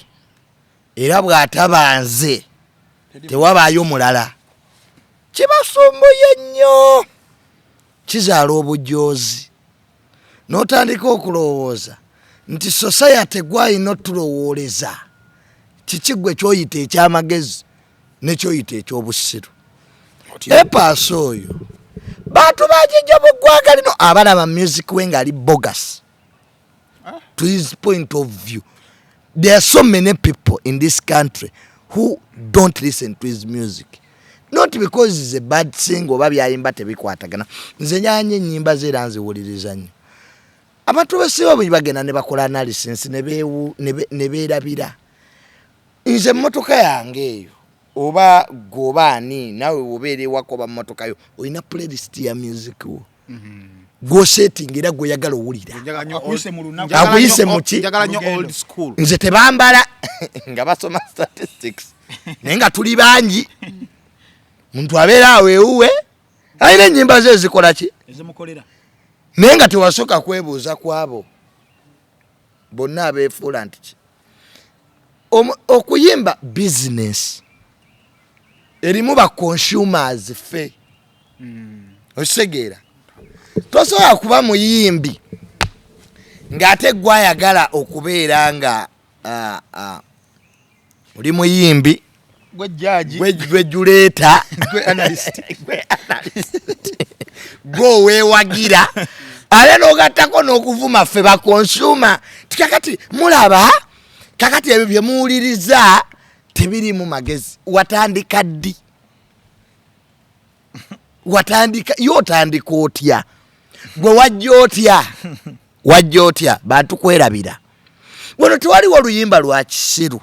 era bw'ataba nze tewabaayo mulala. Kibasumbuye nnyo, kizaala obujoozi n'otandika okulowooza nti society gwalina otulowooleza kiki gwe kyoyita ekyamagezi nekyoyita ekyobusiru. A Pass oyo bantu bagijja mu ggwanga lino abalaba music we ngaali bogus to his point of view. There are so many people in this country who don't listen to his music, not because he's a bad singer oba byayimba tebikwatagana. Nze nyanya ennyimba ze era nziwuliriza nnyo. Abantu besiba bwe bagenda ne bakola analysis ne beerabira nze emmotoka yange eyo oba gwe oba ani naawe wobeera ewaka oba mmotoka yo olina playlist ya music wo gwosetinga era gweoyagala owulira. Akuyise mu lunaku. Akuyise mu ki? Njagala nnyo old school. Nze tebambala nga basoma statistics, naye nga tuli bangi. Muntu abeera awo ewuwe alina ennyimba ze ezikola ki ezimukolera, naye nga tewasooka kwebuuza ku abo bonna abeefuula nti ki. Okuyimba business erimu ba consumers ffe. Okitegeera? Tosobola kuba muyimbi ng'ate gwe ayagala okubeera nga oli muyimbi gwe jaji, gwe juleeta, gwe analyst. Gwe analyst, gwe oweewagira ate n'ogattako n'okuvuma ffe ba consumer. Ti kakati mulaba kakati ebyo bye muwuliriza. Tebirimu magezi. Watandika ddi? Watandika ye otandika otya? Gwe wajja otya? Wajja otya? Bantu kwerabira. Wano tewaliwo luyimba lwa kisiru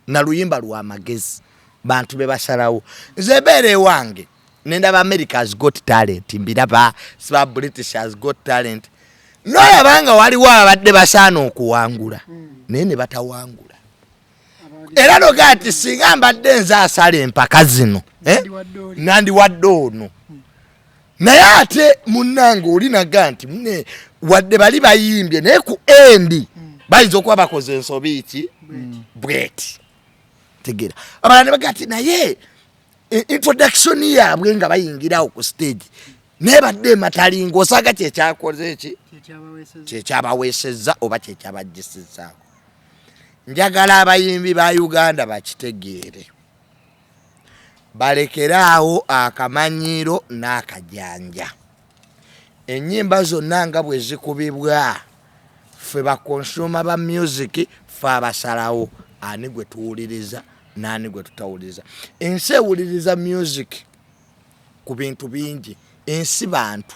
na luyimba lwa magezi, bantu be basalawo. Nze mbeera ewange nendaba America has got talent, mbiraba siba British has got talent, nolaba nga waliwo abadde basaana okuwangula naye ne batawangula. Era noga nti singa mbadde nze asala empaka zino, eh? Nandiwadde ono. Naye ate munnange oli naga nti mune wadde bali bayimbye, naye ku endi bayinza okuba bakoze ensobi ki bweti. Tegera abalala ne baga nti naye introduction yaabwe nga bayingirawo ku stage naye badde ematalinga, osanga kyekyakoze eki kyekyabaweesezza oba kyekyabajjisizzaako. Njagala abayimbi ba Uganda bakitegeere, balekeraawo akamanyiiro n'akajanja. Ennyimba zonna nga bwe zikubibwa, ffe ba consumer ba music ffe abasalawo ani gwe tuwuliriza n'ani gwe tutawuliriza. Ensi ewuliriza music ku bintu bingi. Ensi bantu,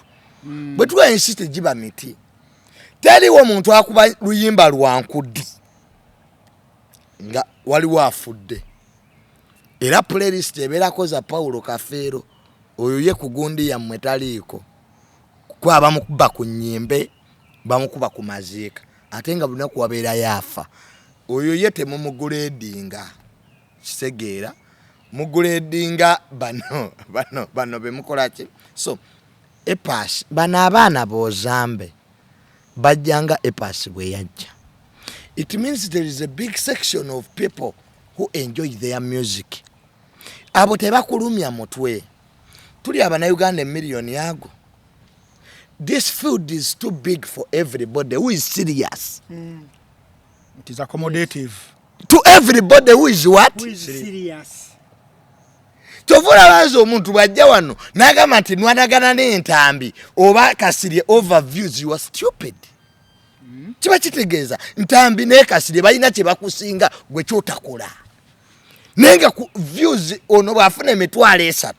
bwe tuwa ensi tegiba miti. Teriwo muntu akuba luyimba lwa nkudi nga waliwo afudde, era playlist ebeerako za Paulo Kafeero. Oyo ye ku gundi yammwe taliiko, kuba bamukuba ku nnyimbe, bamukuba ku maziika, ate nga lunaku wabeerayo afa. Oyo ye temumuguleedinga. Kitegeera muguleedinga bano bano bano bemukola ki. So A Pass, bano abaana b'ozambe bajjanga A Pass bwe yajja. It means there is a big section of people who enjoy their music. Abo tebakulumya mutwe. Tuli abanauganda emiliyoni ago. This field is too big for everybody who is serious. It is accommodative. To everybody who is what? Who is serious. Kyova olabanza omuntu bw'ajja wano n'agamba nti nwanagana n'entambi oba Kasirye over views, you are stupid. Kiba kitegeeza Ntambi ne Kasirye balina kye bakusinga gwe kyotakola, naye nga ku views ono bw'afuna 30,000,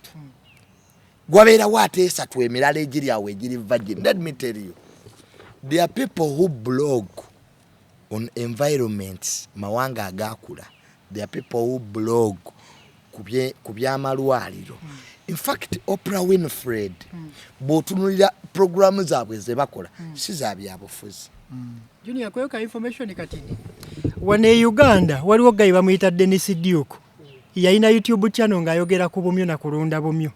gwabeerawo ate esatu emirala egiri awo egiri virgin. Let me tell you, there are people who blog on environments, mawanga agakula. There are people who blog ku byamalwaliro. In fact, Oprah Winfrey, bw'otunulira programu zaabwe ze bakola, si za byabufuzi. Junior, kweyoka information kati wano e Uganda waliwo guy bamuyita Denis Duke. Yalina YouTube channel ng'ayogera ku bumyu na kulunda bumyu,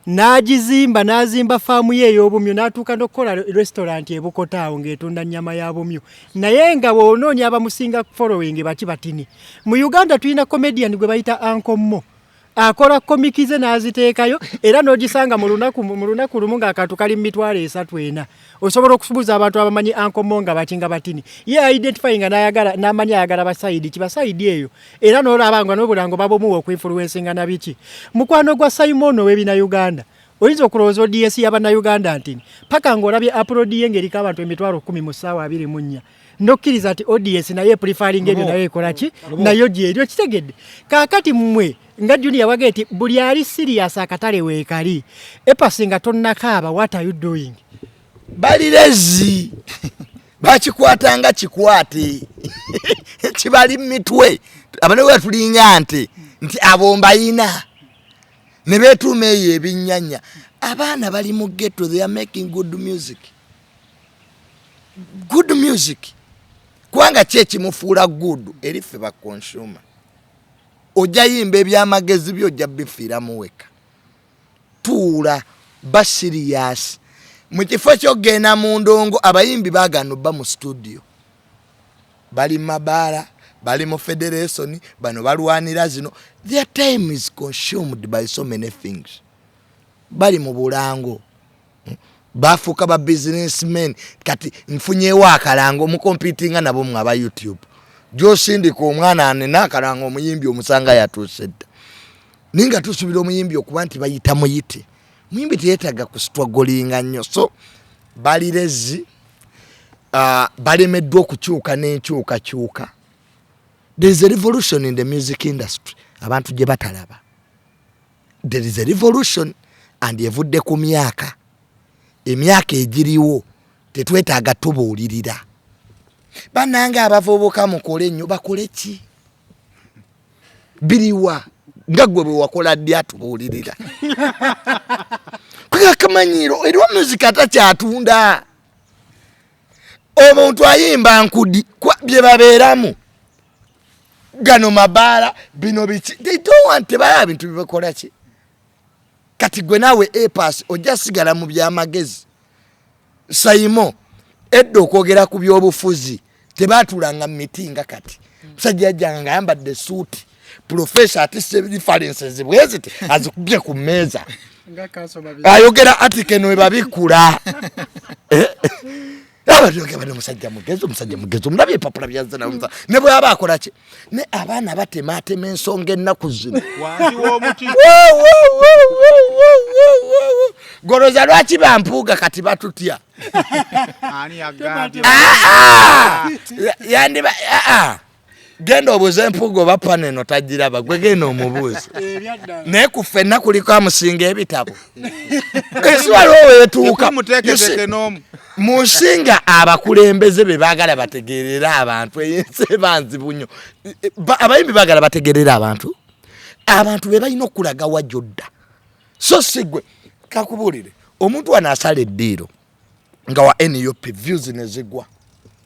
n'agizimba, n'azimba faamu ye ey'obumyu, n'atuuka n'okukola restaurant ebukota awo ng'etunda nnyama ya bumyu, naye nga bw'onoonya abamusinga following baki batini. Mu Uganda tulina comedian gwe bayita Uncle Mo, akola comic ze n'aziteekayo, era n'ogisanga mu lunaku lumu ng'akantu kali mu 300,000, 4. Osobola okusubuza abantu abamanyi Uncle Mo nga baki nga batini. Ye identify nga n'ayagala n'amanyi ayagala ba side ki, ba side eyo, era n'olaba nga n'obulango babumuwa okuinfluencinga na biki. Mukwano gwa Simon ow'ebina Uganda, oyinza okulowooza audience y'abannayuganda ntini, paka ng'olabye upload ye ng'eriko abantu 10,000 mu ssaawa 24, nokkiriza nti audience naye preferring ebyo, naye ekola ki, nayo gyeri. Okitegedde? Kaakati mmwe nga Junior wage nti buli ali serious akatale weekali. A Pass nga tonnakaaba, what are you doing? Balirezi bakikwatanga kikwate kibali mitwe. Abanauganda tulinga nte nti abo mbayina ne beetuuma eyo ebinnyanya. Abaana bali mu ghetto, they are making good music, good music. Kubanga ki ekimufuula good eri ffe ba consumer? Ojja yimba ebyamagezi byo, ojja bifiiramu weka. Tuula ba serious mu kifo ky'okugenda mu ndongo. Abayimbi baagaana obba mu studio, bali mu mabaala, bali mu federation, bano balwanira zino. Their time is consumed by so many things. Bali mu bulango, bafuuka ba businessmen. Kati nfunyewo akalango, mucompetinga nabo mwe aba YouTube. Gyosindika omwana anena akalango, omuyimbi omusanga yatuuse dda. Naye nga tusuubira omuyimbi okuba nti bayita muyite. Muyimbi teyetaaga kustrugglinga nnyo. So balirezi, balemeddwa okukyuka n'enkyukakyuka. There is a revolution in the music industry abantu gye batalaba. There is a revolution and evudde ku myaka, emyaka egiriwo tetwetaaga tubuulirira. Bannange abavubuka mukole nnyo. Bakole ki? Biriwa? Nga gwe bwe wakola ddi atubuulirira? Kwekakamanyiro eriwo music atakyatunda. Omuntu ayimba nkudi bye babeeramu gano mabaala bino biki, they don't want, tebalaba bintu bibakola ki. Kati gwe naawe A Pass ojja sigala mu byamagezi. Saimo edda okwogera ku byobufuzi tebatulanga mu mitinga. Kati musajja yajjanga nga ayambadde suuti, professor, ate references bweziti azikubye ku mmeeza, ayogera article eno webabikula. Bano omusajja mugezi, omusajja mugezi, omulabye epapula byazza ne bwaba akola ki. Ne abaana batematema ensonga ennaku zino. Wansi w'omuti. Goloza lwaki bampuuga kati batutya? Ani yagambye? Ah, ah! Yandiba ah, ah. Genda obuuze empuuga oba paneno tagiraba. Gwe genda omubuuze, naye ku ffenna kuliko amusinga ebitabo. Ensi waliwo weetuuka. Muteeketeke n'omu. Mu nsi nga abakulembeze be baagala bategeerere abantu, ensi eba nzibu nnyo. Abayimbi baagala bategeerere abantu, abantu be balina okulaga wajodda, so si gwe. Kakubuulire, omuntu wano asala eddiiro nga wa NUP, views ne zigwa,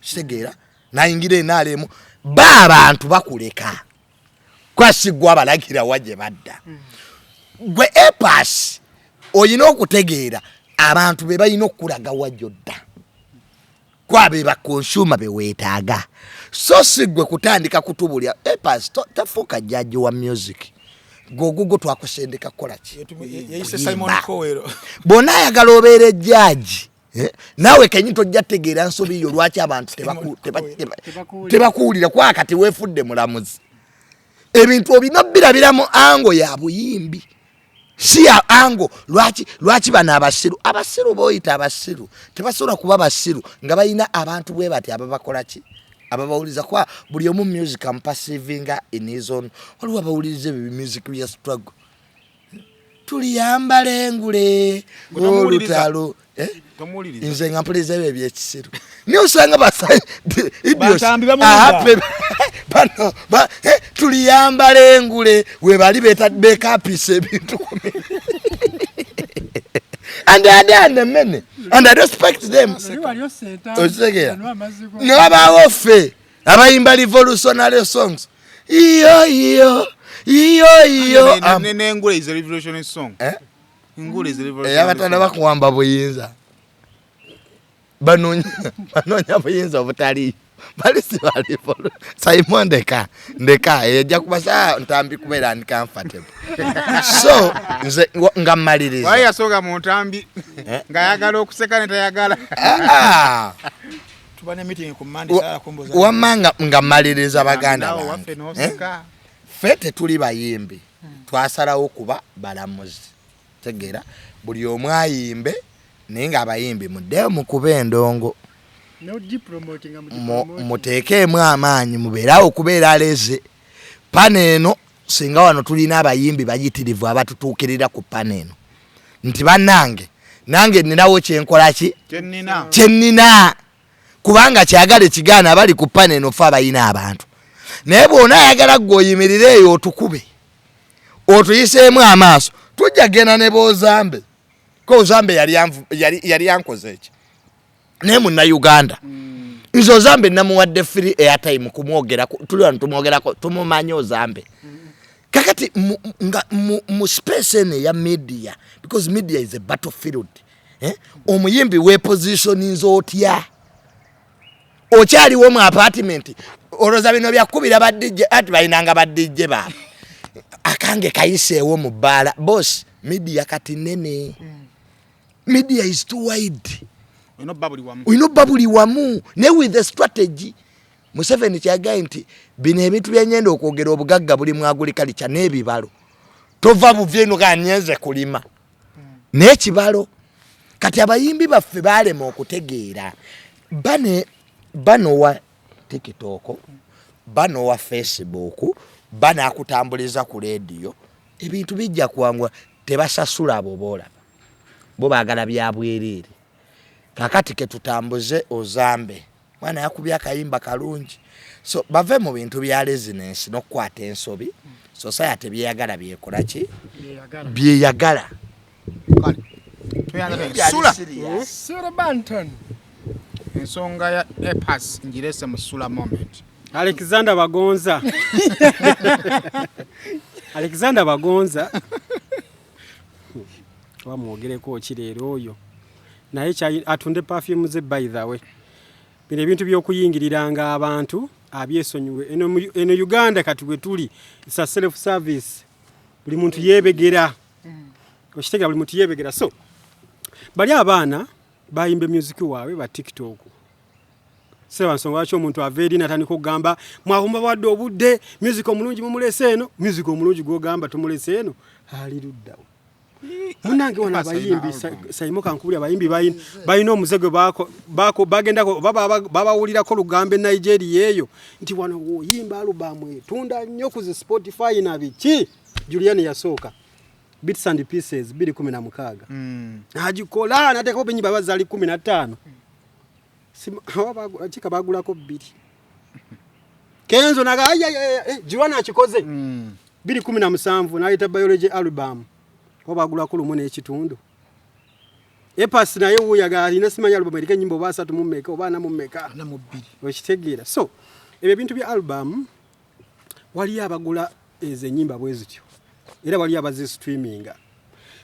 kitegeera, nayingira enaalemu ba abantu bakuleka kwasigwa abalagira wa gye badda. Gwe A Pass olina okutegeera abantu be balina okukulaga wajodda, kwabe ba consumer be weetaaga, so si gwe kutandika kutubulya. A Pass tafuuka judge wa music. Gwe ogugwo twakusendeka kukola ki? Yayise Simon Kowero. Bw'ona ayagala obeera ejudge, naawe kenyi tojja tegeera nsobi yo lwaki abantu tebakuwulira, kuba kati weefudde mulamuzi. Ebintu olina birabira mu angle ya buyimbi, si ya angle lwaki bano abasiru. Abasiru boyita abasiru tebasobola kuba basiru nga balina abantu bwe bati ababakola ki, ababawuliza, kuba buli omu music amuperceivinga in his own. Waliwo abawuliriza ebyo music bya struggle, tuliyambala engule. Gwe tomuwuliriza? Olutalo, eh? Tomuwuliriza? Nze nga mpuliriza ebyo ebyekisiru, naye osanga Batambi bamuwulira. bano tuliyambala engule webali bekapisa ebintu ku mibiri. And many, and I respect them. Okitegeera? Ne wabaawo ffe abayimba revolutionary songs, iyo iyo iyo iyo. N'engule is a revolutionary song. Eh? Engule is a revolutionary Eyabatana song. bakuwamba buyinza, banoonya buyinza obutali bali si balivolu. Simon, ndeka ndeka, ejja kuba saa ntambi kubeera uncomfortable, so nze nga mmaliriza. Wali yasooka mu ntambi ng'ayagala okuseka ne tayagala. Ah, Tuba ne meeting ku Monday, saala kumbuza. Wamma nga mmaliriza, baganda Naawe bange, waffe eh? n'oseka. Ffe tetuli bayimbi, twasalawo kuba balamuzi. Tegeera, buli omu ayimbe, naye ng'abayimbi muddeyo mukuba endongo, muteekeemu amaanyi, mubeerawo okubeera aleze panel eno. Singa wano tulina abayimbi bayitirivu abatutuukirira ku panel eno nti bannange, nange ninawo kyenkola ki Kyenina. Kyenina, kubanga kyagala ekigaana abali ku panel eno fe abayina abantu. Naye bw'ona ayagala gwe oyimirire eyo otukube otuyiseemu amaaso, tujja genda ne boozambe ko ozambe yali yankoze eki. Naye munnayuganda nze ozambe namuwadde free airtime kumwogerako. Tuli wano tumwogerako, tumumanyi ozambe. Kakati nga mu space eno eya media, because media is a battlefield, eh? Omuyimbi wepositioninza otya? Okyaliwo mu apartment, olowooza bino byakubira ba DJ ati balinanga ba DJ baabwe akange kayiseewo mu bbaala. Boss, media kati nene, media is too wide. Olina obba buli wamu. Olina obba buli wamu, naye with the strategy. Museveni kyagaye nti bino ebintu byenyenda okwogera, obugagga buli mu agriculture n'ebibalo. Tova buvi eno ganyenze kulima n'ekibalo. Kati abayimbi baffe balema okutegeera bane banowa TikTok. Ba n'owa Facebook, ba n'akutambuliza ku leediyo, ebintu bijja kwangwa. Tebasasula abo boolaba, bo baagala bya bwereere. Kakati ketutambuze Ozambe, mwana yakubye akayimba kalungi, so bave mu bintu bya laziness n'okukwata ensobi. Society byeyagala byekola ki byeyagala. Sula. Sula Banton. Ensonga ya A Pass ngirese mu Sula moment. Alexander Bagonza, Alexander Bagonza oba mwogereko ki leero oyo, naye atunde perfume ze. By the way, bino ebintu by'okuyingiriranga abantu abyesonyiwe. Eno Uganda kati bwe tuli, it's a self service, buli muntu yeebegera, okitegera, buli muntu yeebegera. So bali abaana bayimba music waabwe ba TikTok, siraba nsonga lwaki omuntu ava eri natandika okugamba mwakumbawadde obudde, music omulungi mumulese eno, music omulungi gwogamba tumulese eno ali luddawo. Munange wano abayimbi, Saimo kankubuli, abayimbi balina omuze gwe bagendako babawulirako lugambo e Nigeria eyo nti wano woyimba alubamu etunda nnyo ku zi Spotify na biki. Julian yasooka Bits and Pieces 2016 agikola nateekako enyimba bazaali 15, kika bagulako bbiri. Kenzo naga Julian akikoze 2017 naleeta Biology album oba bagulako lumu n'ekitundu. A Pass naye wuuyaga alina simanyi album eriko ennyimba oba asatu mu mmeka oba ana mu mmeka, okitegeera. So ebyo ebintu bya album, waliyo abagula ezo ennyimba bwe zityo, era waliyo abazistreaminga.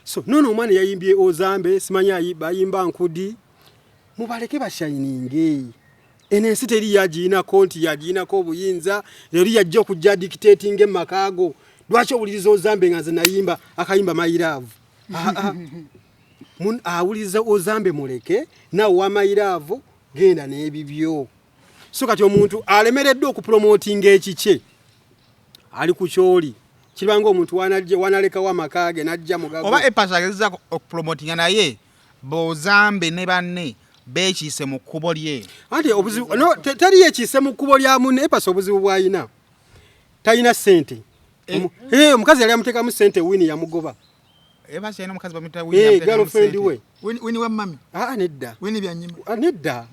So noono omwana yayimbye Ozambe, simanyi bayimba nkudi, mubaleke bashininge. Eno ensi teri yagiinako nti yagiinako obuyinza, eri yajja okujja dictating emakaago. Lwaki owuliriza Ozambe nga nze nayimba akayimba My Love? Awuliriza Ozambe muleke, naawe wa My Love genda n'ebibyo. So kati omuntu alemereddwa okupromotinga ekikye ali ku kyoli, kiribanga omuntu wanalekawo amaka ge najja mugago. Oba A Pass agezezaako okupromotinga, naye Bozambe ne banne beekiise mu kkubo lye. Anti obuzibu no teri yekiise mu kkubo lya munne. A Pass obuzibu bw'ayina, talina ssente. Omukazi yali amuteekamu ssente, Wini, yamugoba. A Pass yalina omukazi bamuyita Girlfriend we. Wini wa mami? Aa, nedda. Wini Byanyima? Ah, nedda,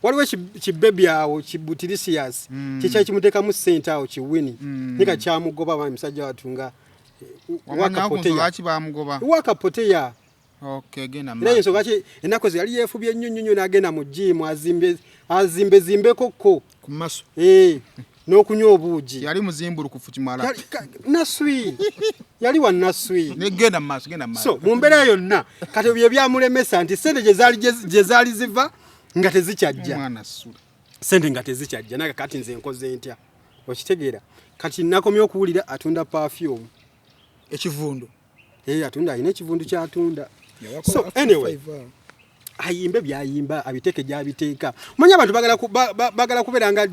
waliwo kibebi awo kibutirisias kyekyali kimuteekamu ssente awo, kiwini nika kyamugoba. Bambi musajja wattu nga lwaki bamugoba? Wakapoteya. Okay, genda. Era ensonga ki ennaku ezo yali yeefubye nnyo nnyo nnyo n'agenda mu jiimu azimbe azimbe zimbeko ko ku maso. Eh, n'okunywa obuugi. Yali muzimbulukufu kimala. Naswi yali wa naswi. Negenda mu maaso, genda mu maaso. So mu mbeera yonna kati bye byamulemesa nti sente gye zaali ziva nga tezikyajja. Omwana sula. Sente nga tezikyajja, naga kati nze nkoze ntya, okitegeera? Kati nakomye okuwulira atunda perfume. Ekivundu. Eh, atunda, alina ekivundu kyatunda. So anyway, ayimbe byayimba, abiteeke gyabiteeka. Omanyi abantu bagala bagala kubeera nga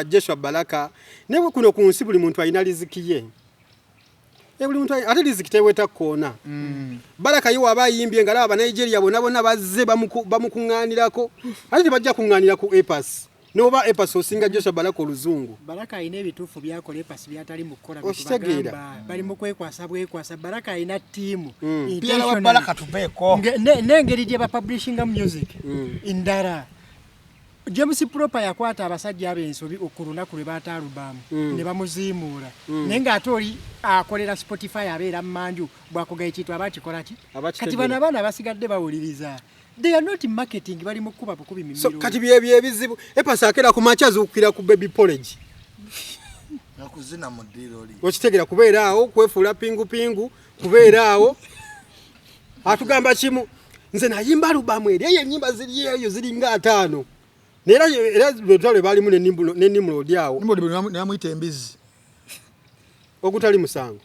Joshua Baraka, naye kuno ku nsi buli muntu alina riziki ye. Eh, buli muntu ate riziki teweta koona. Baraka ye waba ayimbye nga laba Nigeria bonna bonna bazze bamukuŋŋaanirako, ate tebajja kuŋŋaanira ku A Pass, noba A Pass osinga Joshua Baraka oluzungu. Baraka alina ebituufu byakola, A Pass byatali mu kukola. Okitegeera? Bitubagamba bali mu kwekwasa bwekwasa. Baraka alina ttiimu. Piyala wa Baraka tuveeko. N'engeri gye bapublishinga music ndala. James Proper yakwata abasajja ab'ensobi ku lunaku lwe baata alubamu ne bamuziimuula, naye ng'ate oli akolera Spotify abeera mmanju, bwakuga ekintu aba akikola ki. Aba Kati bano abaana abasigadde bawuliriza, they are not marketing, bali mu kuba bukubi So mimiro. Kati byebyo ebizibu. A Pass akera ku makya azuukira ku baby porridge. Nakuzina mu ddiiro li. Okitegeera? Kubeera awo kwefuula pingu pingu, kubeera awo atugamba kimu, nze nayimba alubamu eri eyo, enyimba ziri eyo ziringa 50, era era lwetalo lwe baalimu ne Nimrod awo. Nimrod ne bamuyita embizi. Ogutali musango.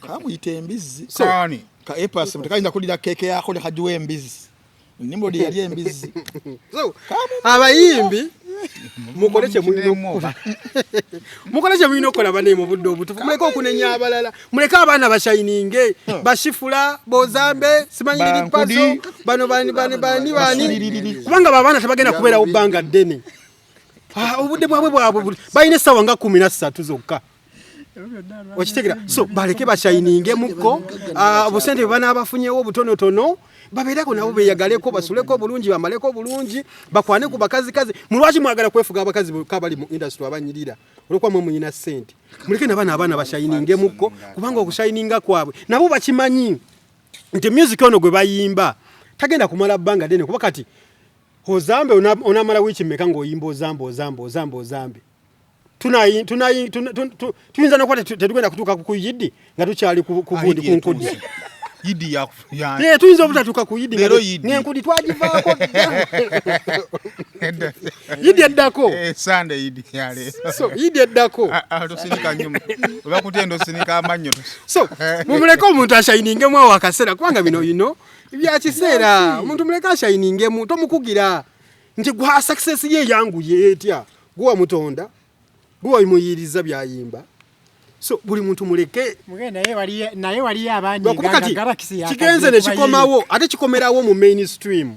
Kamuyita embizi. Kani? Ka A Pass tekayinza kulira keeke yako ne kagiwa embizi. Nimrod yali embizi. So abayimbi mukole kye mulina okukola, mukole kye mulina okukola bane mu budde obutuufu, muleke okunenya abalala, muleke abaana bashininge, bashifula Bozambe, simanyi Bankudi. Lilipazo, bano bani bani bani bani, kubanga babaana tebagenda kubeerawo bbanga ddene. Ah, obudde bwabwe bwabwe balina essaawa nga 13 zokka okitegera. So baleke bashayiningemuko, ah, obusente bwe banaabafunyewo obutonotono babeereko nabo, beyagaleko, basuleko bulungi, bamaleko bulungi, bakwane ku bakazikazi. Mulwaki mwagala kwefuga abakazi bokka abali mu industry abanyirira? Olwokuba mwe muyina ssente, muleke nabaana abaana bashayiningemuko, kubanga okushayininga kwabwe nabo bakimanyi nti music ono gwe bayimba tagenda kumala bbanga ddene. Kuba kati ozambe onamala wiiki mmeka ng'oyimba ozambe, ozambe, ozambe, ozambe? Tuyinza nokuba tetugenda kutuuka ku yidi nga tukyali ku gundi, ku nkudi. Yidi ya Tuyinza obutatuuka ku yidi Leero yidi. ng'enkudi twagivaako dda. Yidi eddako. Sunday yidi ya leero. So yidi eddako. Ah, ah, tosinika nnyo, oba kutenda osinika amannyo. So mumuleke omuntu ashayiningemu awo akaseera, kubanga bino bino bya kiseera. Omuntu muleke ashayiningemu, tomukugira nti gwa success ye yanguye etya. Guwa mutonda, guwa muyiriza byayimba. So buli muntu muleke. Muge naye waliyo lwakuba abanyiga kati nga Galaxy kigenze ne kikomawo, ate kikomerawo mu mainstream.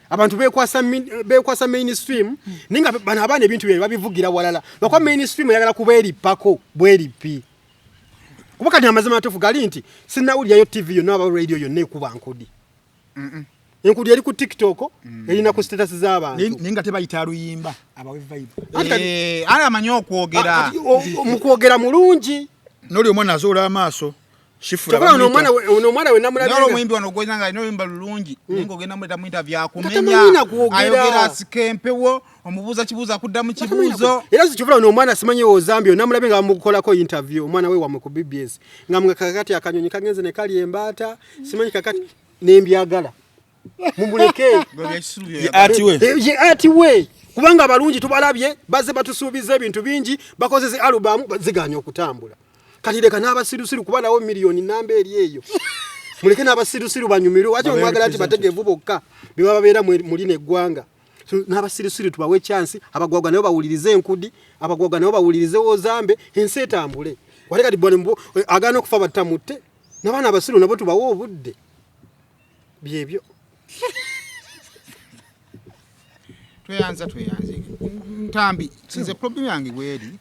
Abantu bekwasa mainstream, naye nga bano abaana ebintu byabwe babivugira walala, lwakuba mainstream eyagala kubeerippako bweripi. Kuba kati amazima matuufu gali nti sinnawulirayo TV yonna aba radio yonna ekuba nkudi. Enkudi eri ku TikTok, erina ku status z'abantu. Naye nga tebayita aluyimba abawe vibe. Anti Ali amanyi okwogera. Ah, kati mu kwogera mulungi. Noli omwana azoola amaaso shifura. Kyokka ono omwana we namulabye Naye omuyimbi wano gwolina nga alina oluyimba lulungi, naye ng'ogenda muleta mu interview Nga tamanyi na akumenya. kwogera. Ayogera asika empewo, omubuuza kibuuzo akuddamu kibuuzo. Era zikivula ono omwana simanyi ozambia, namulabye nga bamukolako interview, omwana we wamwe ku BBS, nga mwe kakati akanyonyi kagenze ne kali embaata, simanyi kakati nembyagala mumuleke. Gwe byekisiru Ye byoyagala. ati we. Ye ati we, kubanga abalungi tubalabye bazze batusuubiza ebintu bingi, bakoze zi alubamu ziganye okutambula. Kati leka n'abasirusiru, kuba nawo miliyoni namba eri eyo, muleke n'abasirusiru banyumirwe. Waki Babe omwagala nti represented. bategeevu bokka beba babeera muli neggwanga? So, n'abasirusiru tubawe chance, abagwagwa nabo bawulirize enkudi, abagwagwa nabo bawulirize ozambe, ensi etambule. Wale kati bwana agaana okufa battamutte, n'abaana abasiru nabo tubawe obudde. Byebyo. Tweyanza, tweyanze. Ntambi, nze problem yange bweri,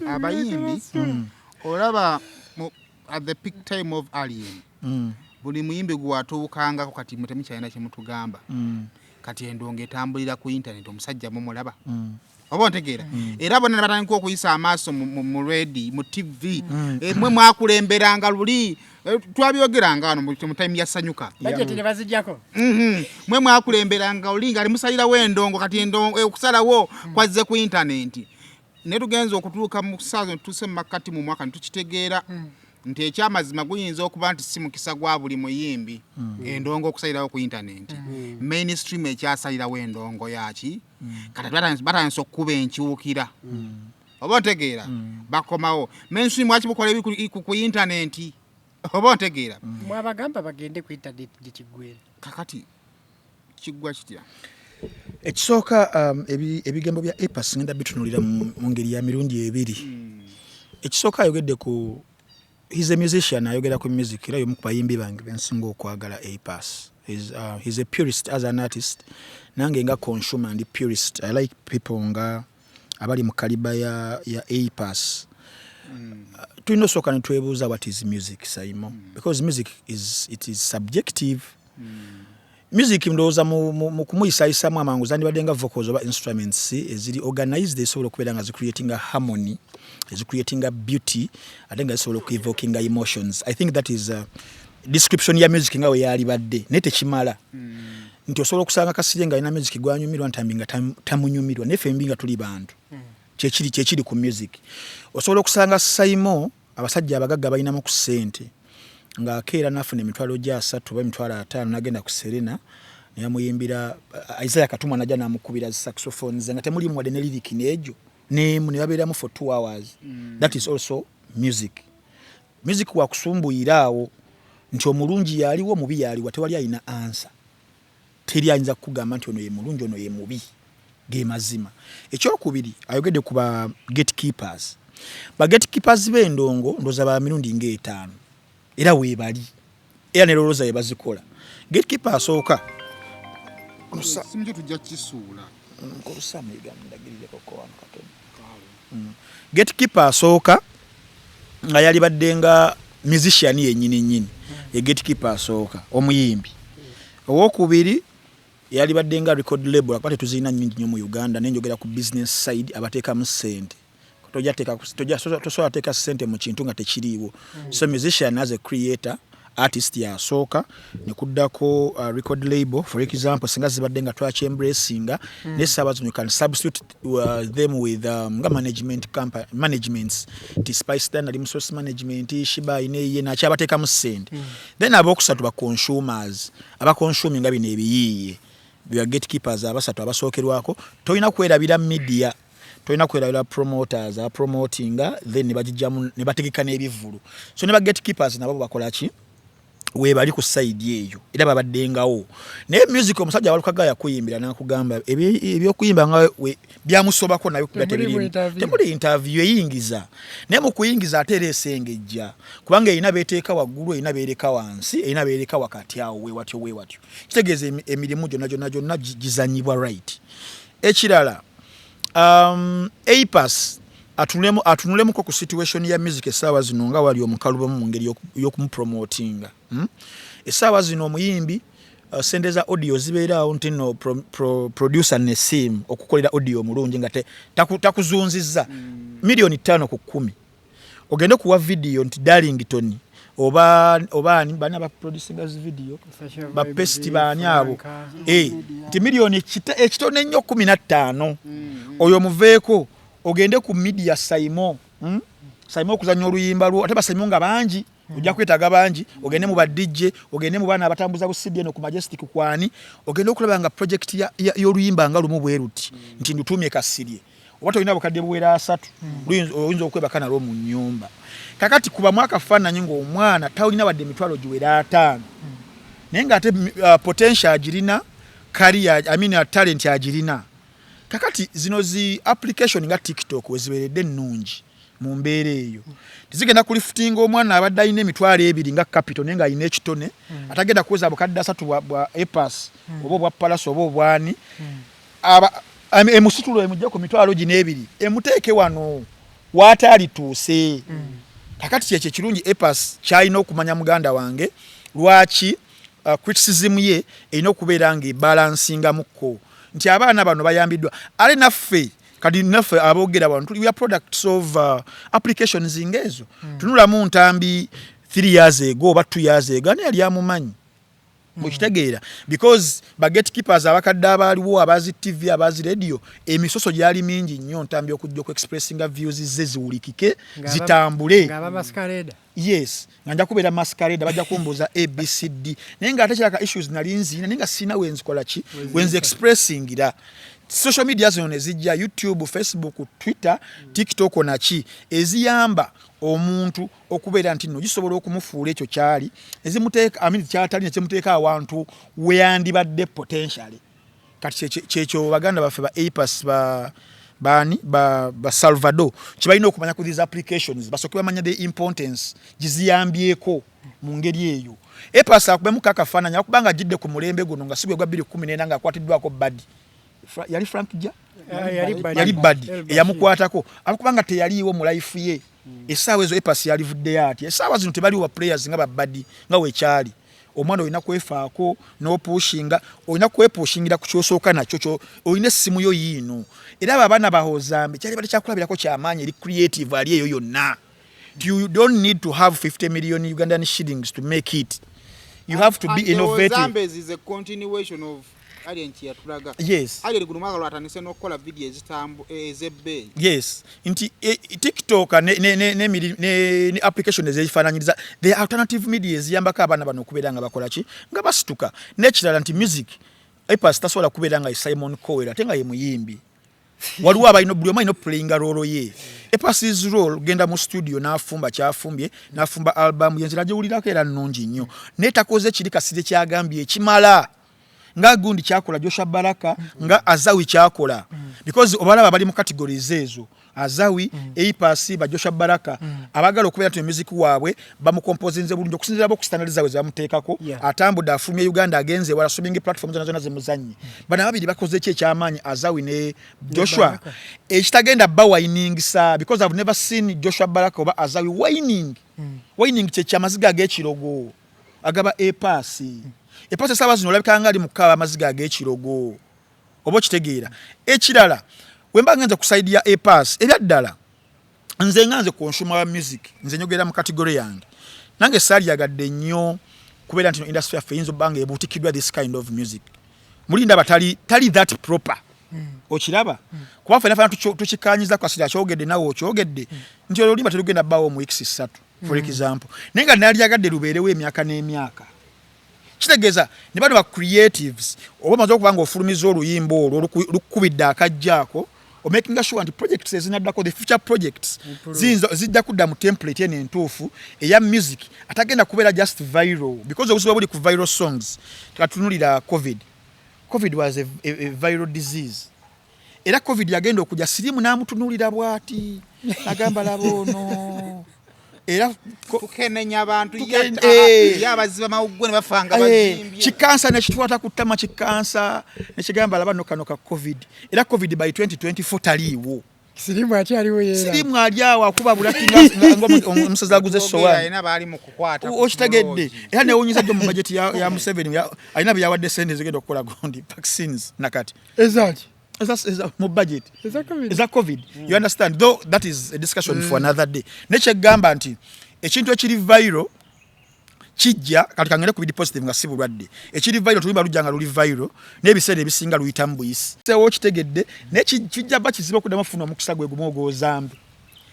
abayimbi olaba at the peak time of Alien, buli muyimbi gwatuukangako, kati mwe temukyalina kyemutugamba. Kati endongo etambulira ku internet, omusajja mumulaba oba ontegeera? Era bonna ne batandika okuyisa amaaso mu radio, mu TV. Mwe mwakulemberanga luli, twabyogeranga wano mu time ya Sanyuka. Budget ne bazijjako. Mwe mwakulemberanga oli nga alimusalirawo endongo. Kati endongo, okusalawo kwazze ku intaneti, naye tugenza okutuuka mu ssaawa zino tutuuse mu makkati mu mwaka ne tukitegeera nti ekyamazima guyinza okuba nti si mukisa gwa buli muyimbi endongo okusalirawo ku intaneti. Mainstream ekyasalirawo endongo yaki. Kati batandise okukuba enkyukira, oba ontegeera? Bakomawo mainstream, waki bukola ebi ku intaneti, oba ontegeera? Mwabagamba bagende ku internet gye kiggwera. Kakati kiggwa kitya? Ekisooka, ebigambo bya Apass ngenda bitunulira mu ngeri ya mirundi ebiri. Ekisooka, ayogedde ku, he's a musician, ayogera ku music, era y'omu ku bayimbi bange bensinga okwagala. Apass he's a purist as an artist. Nange nga consumer ndi purist. I like people nga abali mu caliber ya Apass. Tulina osooka ne twebuuza, what is music, Saimo? Because music is, it is subjective. Music ndowooza mu kumuyisayisamu amangu zandibadde nga vocals oba instruments eziri organized, ezisobola okubeera nga zicreatinga harmony, ezicreatinga beauty, ate nga zisobola okuevokinga emotions. I think that is a description ya music nga we yalibadde, naye tekimala nti osobola okusanga Kasirye nga alina music gwanyumirwa, Ntambi nga tamunyumirwa, naye ffembi nga tuli bantu. Kyekiri ku music. Osobola okusanga Saimo abasajja abagagga balinamu ku ssente ng'akeera n'afuna 30,000 oba 50,000, n'agenda ku Serena neyamuyimbira Isaiah Katumwa, najja n'amukubira saxophones nga temulimu wadde ne lyric n'egyo nemu, ne babeeramu for 2 hours. That is also music. Music wakusumbuyira awo nti omulungi yaliwo, omubi yaliwa, tewali alina answer, teri ayinza kukugamba nti ono ye mulungi, ono ye mubi. Ge mazima. Ekyokubiri, ayogedde ku ba gatekeepers. Ba gatekeepers b'endongo ndowooza ba mirundi ng'etaano, era weebali, era ne lowooza bye bazikola. Gatekeeper asooka Simu kyo tujja kukisuula. Nkolusamiga ndagirireko wano katono. Gatekeeper asooka nga yalibadde nga musician yennyini nnyini, ye gatekeeper asooka omuyimbi. Owokubiri yalibadde nga record label, akuba tetuzirina nnyingi nnyo mu Uganda, naye njogera ku business side, abateekamu ssente. Tosobola teeka ssente mu kintu nga tekiriiwo. So musician as a creator artist yasooka, nekuddako record label. For example, singa zibadde nga twakyembracinga, naye saaba zino you can substitute them with nga management company, managements, ti Spice Diana ali mu Source Management, Sheebah ayina eyiye, nakyabateekamu ssente. Then abokusatu ba consumers, abaconsuminga bino ebiyiiye, bya gatekeepers abasatu abasookerwako. Tolina kwerabira media, tolina kwerabira promoters abapromotinga, then ne bagijjamu ne bategeka n'ebivvulu. So ne ba gatekeepers nabo bakola ki? Webali ku side eyo era babaddengawo. Naye music, omusajja walukaga yakuyimbira nakugamba ebyokuyimba nga byamusobako naye kuba Temuli mu tebirimu. interview. Temuli interview eyingiza, naye mu kuyingiza ate era esengejja, kubanga erina beteeka waggulu, erina beereka wansi, erina beereka wakati awo. Weewatyo weewatyo kitegeeza emirimu gyonna gyonna gyonna gizanyibwa right. Ekirala, A Pass atunulemuko ku situation ya music essaawa zino nga wali omukalubamu mu ngeri y'okumupromotinga, Essaawa zino omuyimbi, sente za audio zibeeraawo nti no producer Nesim okukolera audio omulungi nga takuzunzizza 5 miliyoni ku 10, ogende kuwa video nti Darlington oba ani bani abaproducinga video, bapesti baani abo, nti miliyoni ekitono ennyo 15. Oyo muveeko ogende ku media Saimo, Saimo okuzanya oluyimba lwo, ate basaimo nga bangi, ojja kwetaaga bangi, ogende mu ba DJ, ogende mu baana abatambuza bu CD eno ku Majestic kwani, ogende okulaba nga project y'oluyimba nga lumu bwe luti nti ndutuumye Kasirye, oba tolina bukadde buwera 30, oyinza okwebaka nalwo mu nnyumba. Kakati kubamu akafaananyi ng'omwana tolina wadde emitwalo giwera 50, naye ng'ate potential agirina, career, I mean, talent agirina. Kakati zino zi application nga TikTok wezibeeredde ennungi mu mbeera eyo, tizigenda kulifutinga omwana abadde alina 20,000 nga capital, naye ng'alina ekitone, atagenda kuweza bukadde 30 bwa A Pass oba obwa Pallaso oba obwani, emusitulo emugje ku mitwalo gino ebiri emuteeke wano w'ataalituuse. Kakati kyekyo ekirungi A Pass kyalina okumanya, muganda wange, lwaki criticism ye erina okubeera nga ebalansingamukko nti abaana bano bayambiddwa, ale naffe kati naffe aboogera wano tuli, we are products of applications ng'ezo. Tunulamu Ntambi 3 years ago oba 2 years ago, ani yali amumanyi? Okitegeera? Because ba gatekeepers abakadde abaaliwo, abazi TV, abazi radio, emisoso gyali mingi nnyo Ntambi okujja okuexpressinga views ze ziwulikike, zitambule. Ng'aba masquerade. Yes, nga nja kubeera masquerade, bajja kumbuuza ABCD, naye ng'ate kiraka issues nali nziina, naye nga sirina wenzikola ki, wenzi expressingira. Social media zino ne zijja, YouTube, Facebook, Twitter, TikTok naki, eziyamba omuntu okubeera nti nno gisobola okumufuula ekyo kyali, ezimuteeka, I mean, kyatali, nekimuteeka awantu weyandibadde potentially. Kati kyekyo baganda baffe ba A Pass, ba bani, ba Salvador kibalina okumanya ku these applications, basooke bamanya the importance giziyambyeko mu ngeri eyo. A Pass akubemu kakafaananyi akubanga ajjidde ku mulembe guno nga si gwe gwa 2014 nga akwatiddwako Badi. Yali Frank Ja. Ah, yali Badi. Yali Badi. El Bashir. Eyamukwatako akubanga teyaliiwo mu life ye essaawa ezo, A Pass yalivuddeyo ati essaawa zino tebaliwo ba players nga babadi nga wekyali. Omwana olina kwefaako n'opushinga, olina kwepushingira ku kyosooka nakyo kyo olina essimu yo yiino. Era abo abaana bahozambe kyali bali kyakulabirako kyamaanyi eri creative ali eyo yonna. You don't need to have 50 million Ugandan shillings to make it. You have to be And the innovative. Ozambes is a continuation of Alien kyeyatulaga. Yes. Alien guno mwaka lwatandise n'okukola video ez'ebbeeyi. Yes, nti TikTok ne application ezefaananyiriza, the alternative media eziyambako abaana bano okubeera nga bakola ki, nga basituka. N'ekirala nti music, A Pass tasobola kubeera nga ye Simon Cowell ate nga ye muyimbi. Waliwo abalina, buli omu alina okuplayinga role ye. A Pass's role genda mu studio n'afumba kyafumbye, n'afumba album ye, nzira giwulirako era nnungi nnyo, naye takoze kiri Kasirye kyagambye ekimala nga gundi kyakola, Joshua Baraka, nga Azawi kyakola, because obalaba bali mu categories ezo. Azawi, A Pass, ba Joshua Baraka, abagala okubeera nti music waabwe bamukompozinze bulungi okusinziira bo ku standard zaabwe zebamuteekako. Atambudde, afulumye Uganda, agenze ewala, streaming platform zonna zonna zemuzannye. Bano ababiri bakoze ki ekyamaanyi, Azawi ne Joshua, Baraka. Ekitagenda bawiningisa? Because I've never seen Joshua Baraka oba Azawi whining. Whining kyekyamaziga ag'ekirogo agaba A Pass. A Pass esaawa zino olabika nga ali mu kukaaba amaziga ag'ekirogo, oba okitegeera? Ekirala, wemba ngenze ku side ya A Pass, ebyaddala nze nga nze consumer wa music, nze nyogera mu category yange, nange saalyagadde nnyo kubeera nti no industry yaffe eyinza obba nga ebuutikiddwa this kind of music. Muli ndaba tali, tali that proper. Okiraba, kuba ffena fena tukikanyiza kasira akyogedde, nawe okyogedde nti olwo oluyimba terugenda bbaawo mu weeks 3, for example, naye nga nalyagadde lubeerewo emyaka n'emyaka. Kitegeeza ne bano ba creatives, oba omaze okuba nga ofulumiza oluyimba olwo lukubidde akajjaako, omakinga sure nti projects ezinaddako, the future projects, ziyinza zijja kudda mu template eno entuufu eya music atagenda kubeera just viral, because obuzibu buli ku viral songs, katunulira COVID. COVID was a viral disease, era COVID yagenda okujja, sirimu n'amutunuulira bw'ati, agamba, "Laba ono." Era Tukenenya abantu. Ye abaziba mawuggwe ne bafanga bazimbye. Kikansa nekitwata ku ttama, kikansa nekigamba, "Laba no kano ka COVID." Era COVID by 2024 taliiwo. Sirimu akyaliwo yeera. Sirimu ali awo akuba bulaki nga omusazi aguze essowaani. Alina baali mu kukwata ku Okitegedde? loogi. Era newunyisa jjo mu bajeti ya Museveni, alina bye yawadde sente ezigenda okukola gundi vaccines nakati. Ezaki? Mu budget. Eza COVID. Eza COVID, you understand? Though that is a discussion for another day. Nekyegamba nti ekintu ekiri viral kijja kati kangende ku biri positive nga si bulwadde. Ekiri viral, tuluyimba lujja nga luli viral, n'ebiseera ebisinga luyitamu buyisi sewo, okitegedde? Naye kijja ba kizibu okuddamu okufuna omukisa gwe gumu ogw'ozambe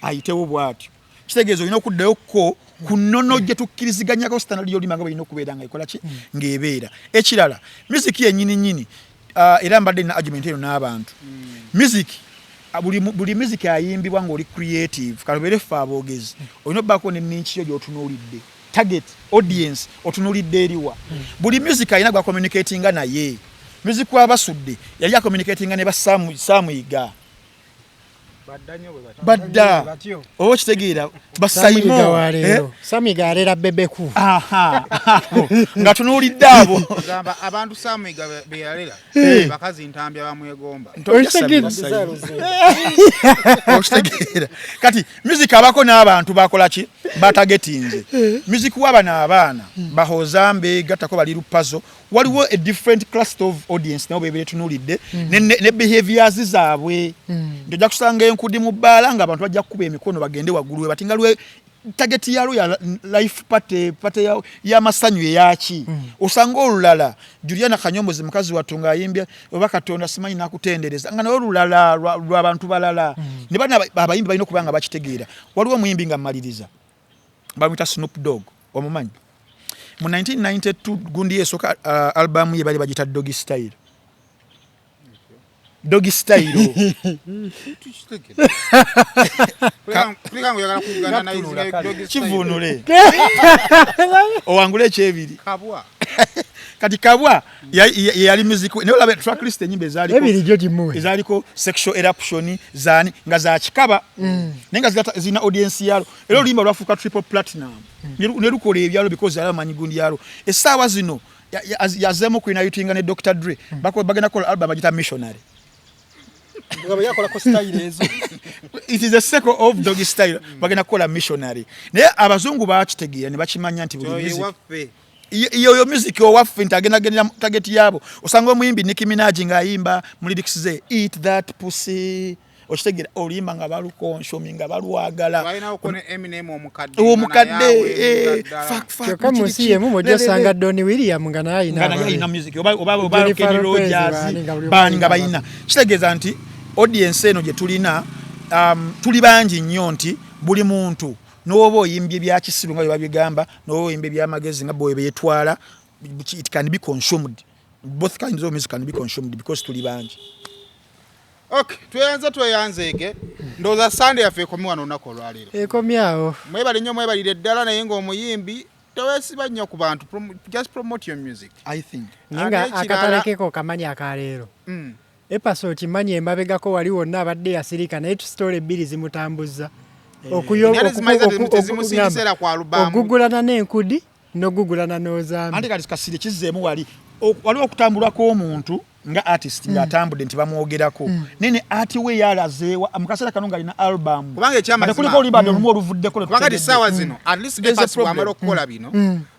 ayitewo bw'atyo. Kitegeeza olina okuddayo ko ku nnono gye tukkiriziganyako, standard y'olulimi nga bwelina okubeera nga ekola ki, ng'ebeera. Ekirala, music yennyini nnyini, era mbadde nina argument eno n'abantu. Music, buli music ayimbibwa ng'oli creative, kalubeere ffe aboogezi, olina obbaako ne niche yo gy'otunuulidde, target audience otunuulidde eriwa. Buli music alina gwa communicatinga naye. Music wabasudde yali acommunicatinga ne basamuyiga badda, Batyo. oba okitegeera? Samiga Basaimo. Waleero Samiga alera Bebeku. Aha, nga tunuulidde abo. Gamba abantu Samiga be yalera bakazi Ntambi bamwegomba. Okitegeera? Kati music abako n'abantu bakola ki, batagetinze music wabano abaana bahozambe gattako bali lupazo. Waliwo a different cluster of audience nabo bebeere tunuulidde ne behaviors zaabwe, nti ojja kusanga enkudi mu bbaala nga abantu bajja kukuba emikono bagende waggulu we bati nga lwe target yalwo ya life party, party y'amasanyu eyaki. Osanga olulala Juliana Kanyombozi mukazi wattu ng'ayimbya oba Katonda simanyi nakutendereza, nga naye olulala lw'abantu balala. Ne bana abayimbi balina okuba nga bakitegeera. Waliwo omuyimbi nga mmaliriza, bamuyita Snoop Dogg, omumanyi? Mu 1992 gundi esooka, albamu ye bali bagita Doggy Style. Doggy Style. Kulika nga oyagala kugana na doggy style. Kivunule owangule ekyebiri. Kabwa. Kati kabwa yali music, naye olaba tracklist, enyimba ezaliko Ebiri gyo gimuwe. Ezaliko sexual eruption zaani nga zakikaba, naye nga zirina audience yalo. Era oluyimba lwafuuka triple platinum, ne lukola ebyalo because yali amanyi gundi yalo. Essaawa zino yazeemu kuinayutinga ne Dr Dre. Bagenda kukola album bagita Missionary. Nga yakolako style ezo. It is a sequel of Doggy Style. Bagenda kukola Missionary. Naye abazungu bakitegeera ne bakimanya nti buli Oyo music waffe. Iyo music owaffe nti agenda gendera mu target yaabo. Osanga omuyimbi Nicki Minaj ng'ayimba mu lyrics ze, "Eat that pussy," okitegeera? Oluyimba nga baluconsuming, nga balwagala. Balinawo ne Eminem omukadde. Omukadde. Nga naye aweereza ddala. Fuck, fuck, Kyokka mu kiki, nsi yemu mujja le, le, le. osanga Don William nga naye alina Nga naye ababe. alina music oba Jennifer Kenny Lopez, Rogers, baani nga buli omu baani nga alina. balina. Kitegeeza nti audience eno gye tulina, tuli bangi nnyo, nti buli muntu n'oba oyimbye bya kisiru nga bwe babigamba, n'oba oyimbye byamagezi nga bwe beetwala, it can be consumed. Both kinds of music can be consumed because tuli bangi. Okay, tweyanze, tweyanzeege. Ndowooza Sande yaffe ekomi wano olunaku olwaleero. Ekomyawo. Mwebale nnyo, mwebalire ddala. Naye ng'omuyimbi teweesiba nnyo ku bantu. Just promote your music. I think Naye nga Ate ekirala- akatalekeko kamanyi akaleero. A Pass okimanyi emabegako wali wonna abadde yasirika, naye tusitoola ebbiri zimutambuzza. Naye zimaze tezimusingisera ku album. Ogugulana n'enkudi n'ogugulana n'ozambi. Anti kati kasiri kizzeemu wali waliwo okutambulwa kw'omuntu nga artist ng'atambudde nti bamwogerako, naye ne ati we yalazeewa mu kaseera kano ng'alina album. Kubanga ekyamazima- Ate kuliko oluyimba lumu oluvuddeko lwe Kubanga kati tutegedde. essaawa zino at least There's a A Pass problem. bw'amala okukola bino,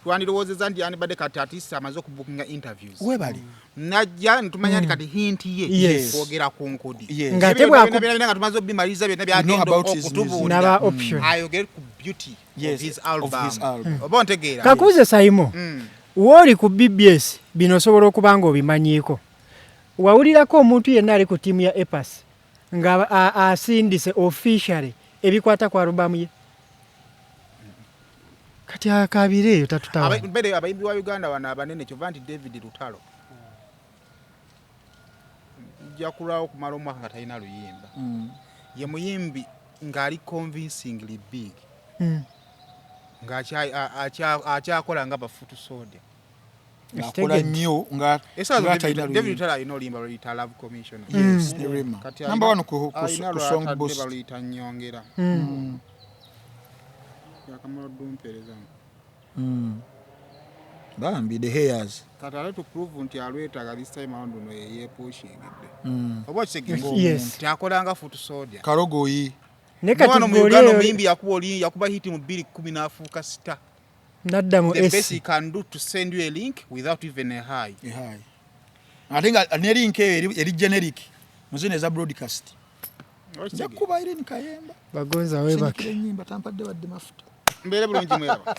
twandirowoozezza nti yandibadde kati at least amaze okubukinga interviews, Webale. Najja nitumanya nti kati hint ye kwogera ku nkudi. Ng'ate Byonna nga tumaze obimaliriza byonna byagenda Know about his music. okutubuulira, N'aba option. Ayogere ku beauty of his Of album. his album. Oba ontegeera? Kakuze Saimo, wooli ku BBS, bino osobola okuba nga obimanyiiko. Wawulirako omuntu yenna ali ku ttiimu ya A Pass nga asindise officially ebikwata ku alubamu ye? Kati akabire eyo tatutawa. Mbere abayimbi wa Uganda wano abanene, kyova nti David Lutalo nja kulwawo okumala omwaka nga talina luyimba. Ye muyimbi ng'ali convincingly big, ng'akyakola nga ba foot soldier. Ng'akola nnyo nga Essaawa nga zino talina David luyimba. Lutalo alina oluyimba lweyita Love Commissioner. Yes, ne Rema. Kati Number one alina ku song lwatadde boost. baluyita Nyongera. Yakamala oddumpeerezamu. Bambi the hairs. Kati ate to prove nti alwetaaga, this time around ono yeyepushingidde, oba okitegeera nti akola nga foot soldier. Kalogoyi. Ne kati Wano mu gwe Uganda oli omuyimbi yakuba oli yakuba hit mu 2010 n'afuuka star. Nadda mu The best S. he can do to send you a link without even a hi. Hi. Ate nga ne link eyo eri generic mu zino eza broadcast. Nja kuba Irene Kayemba. Bagonza webake. Sindikira ennyimba, tampadde wadde mafuta. Mbeere bulungi, mweraba.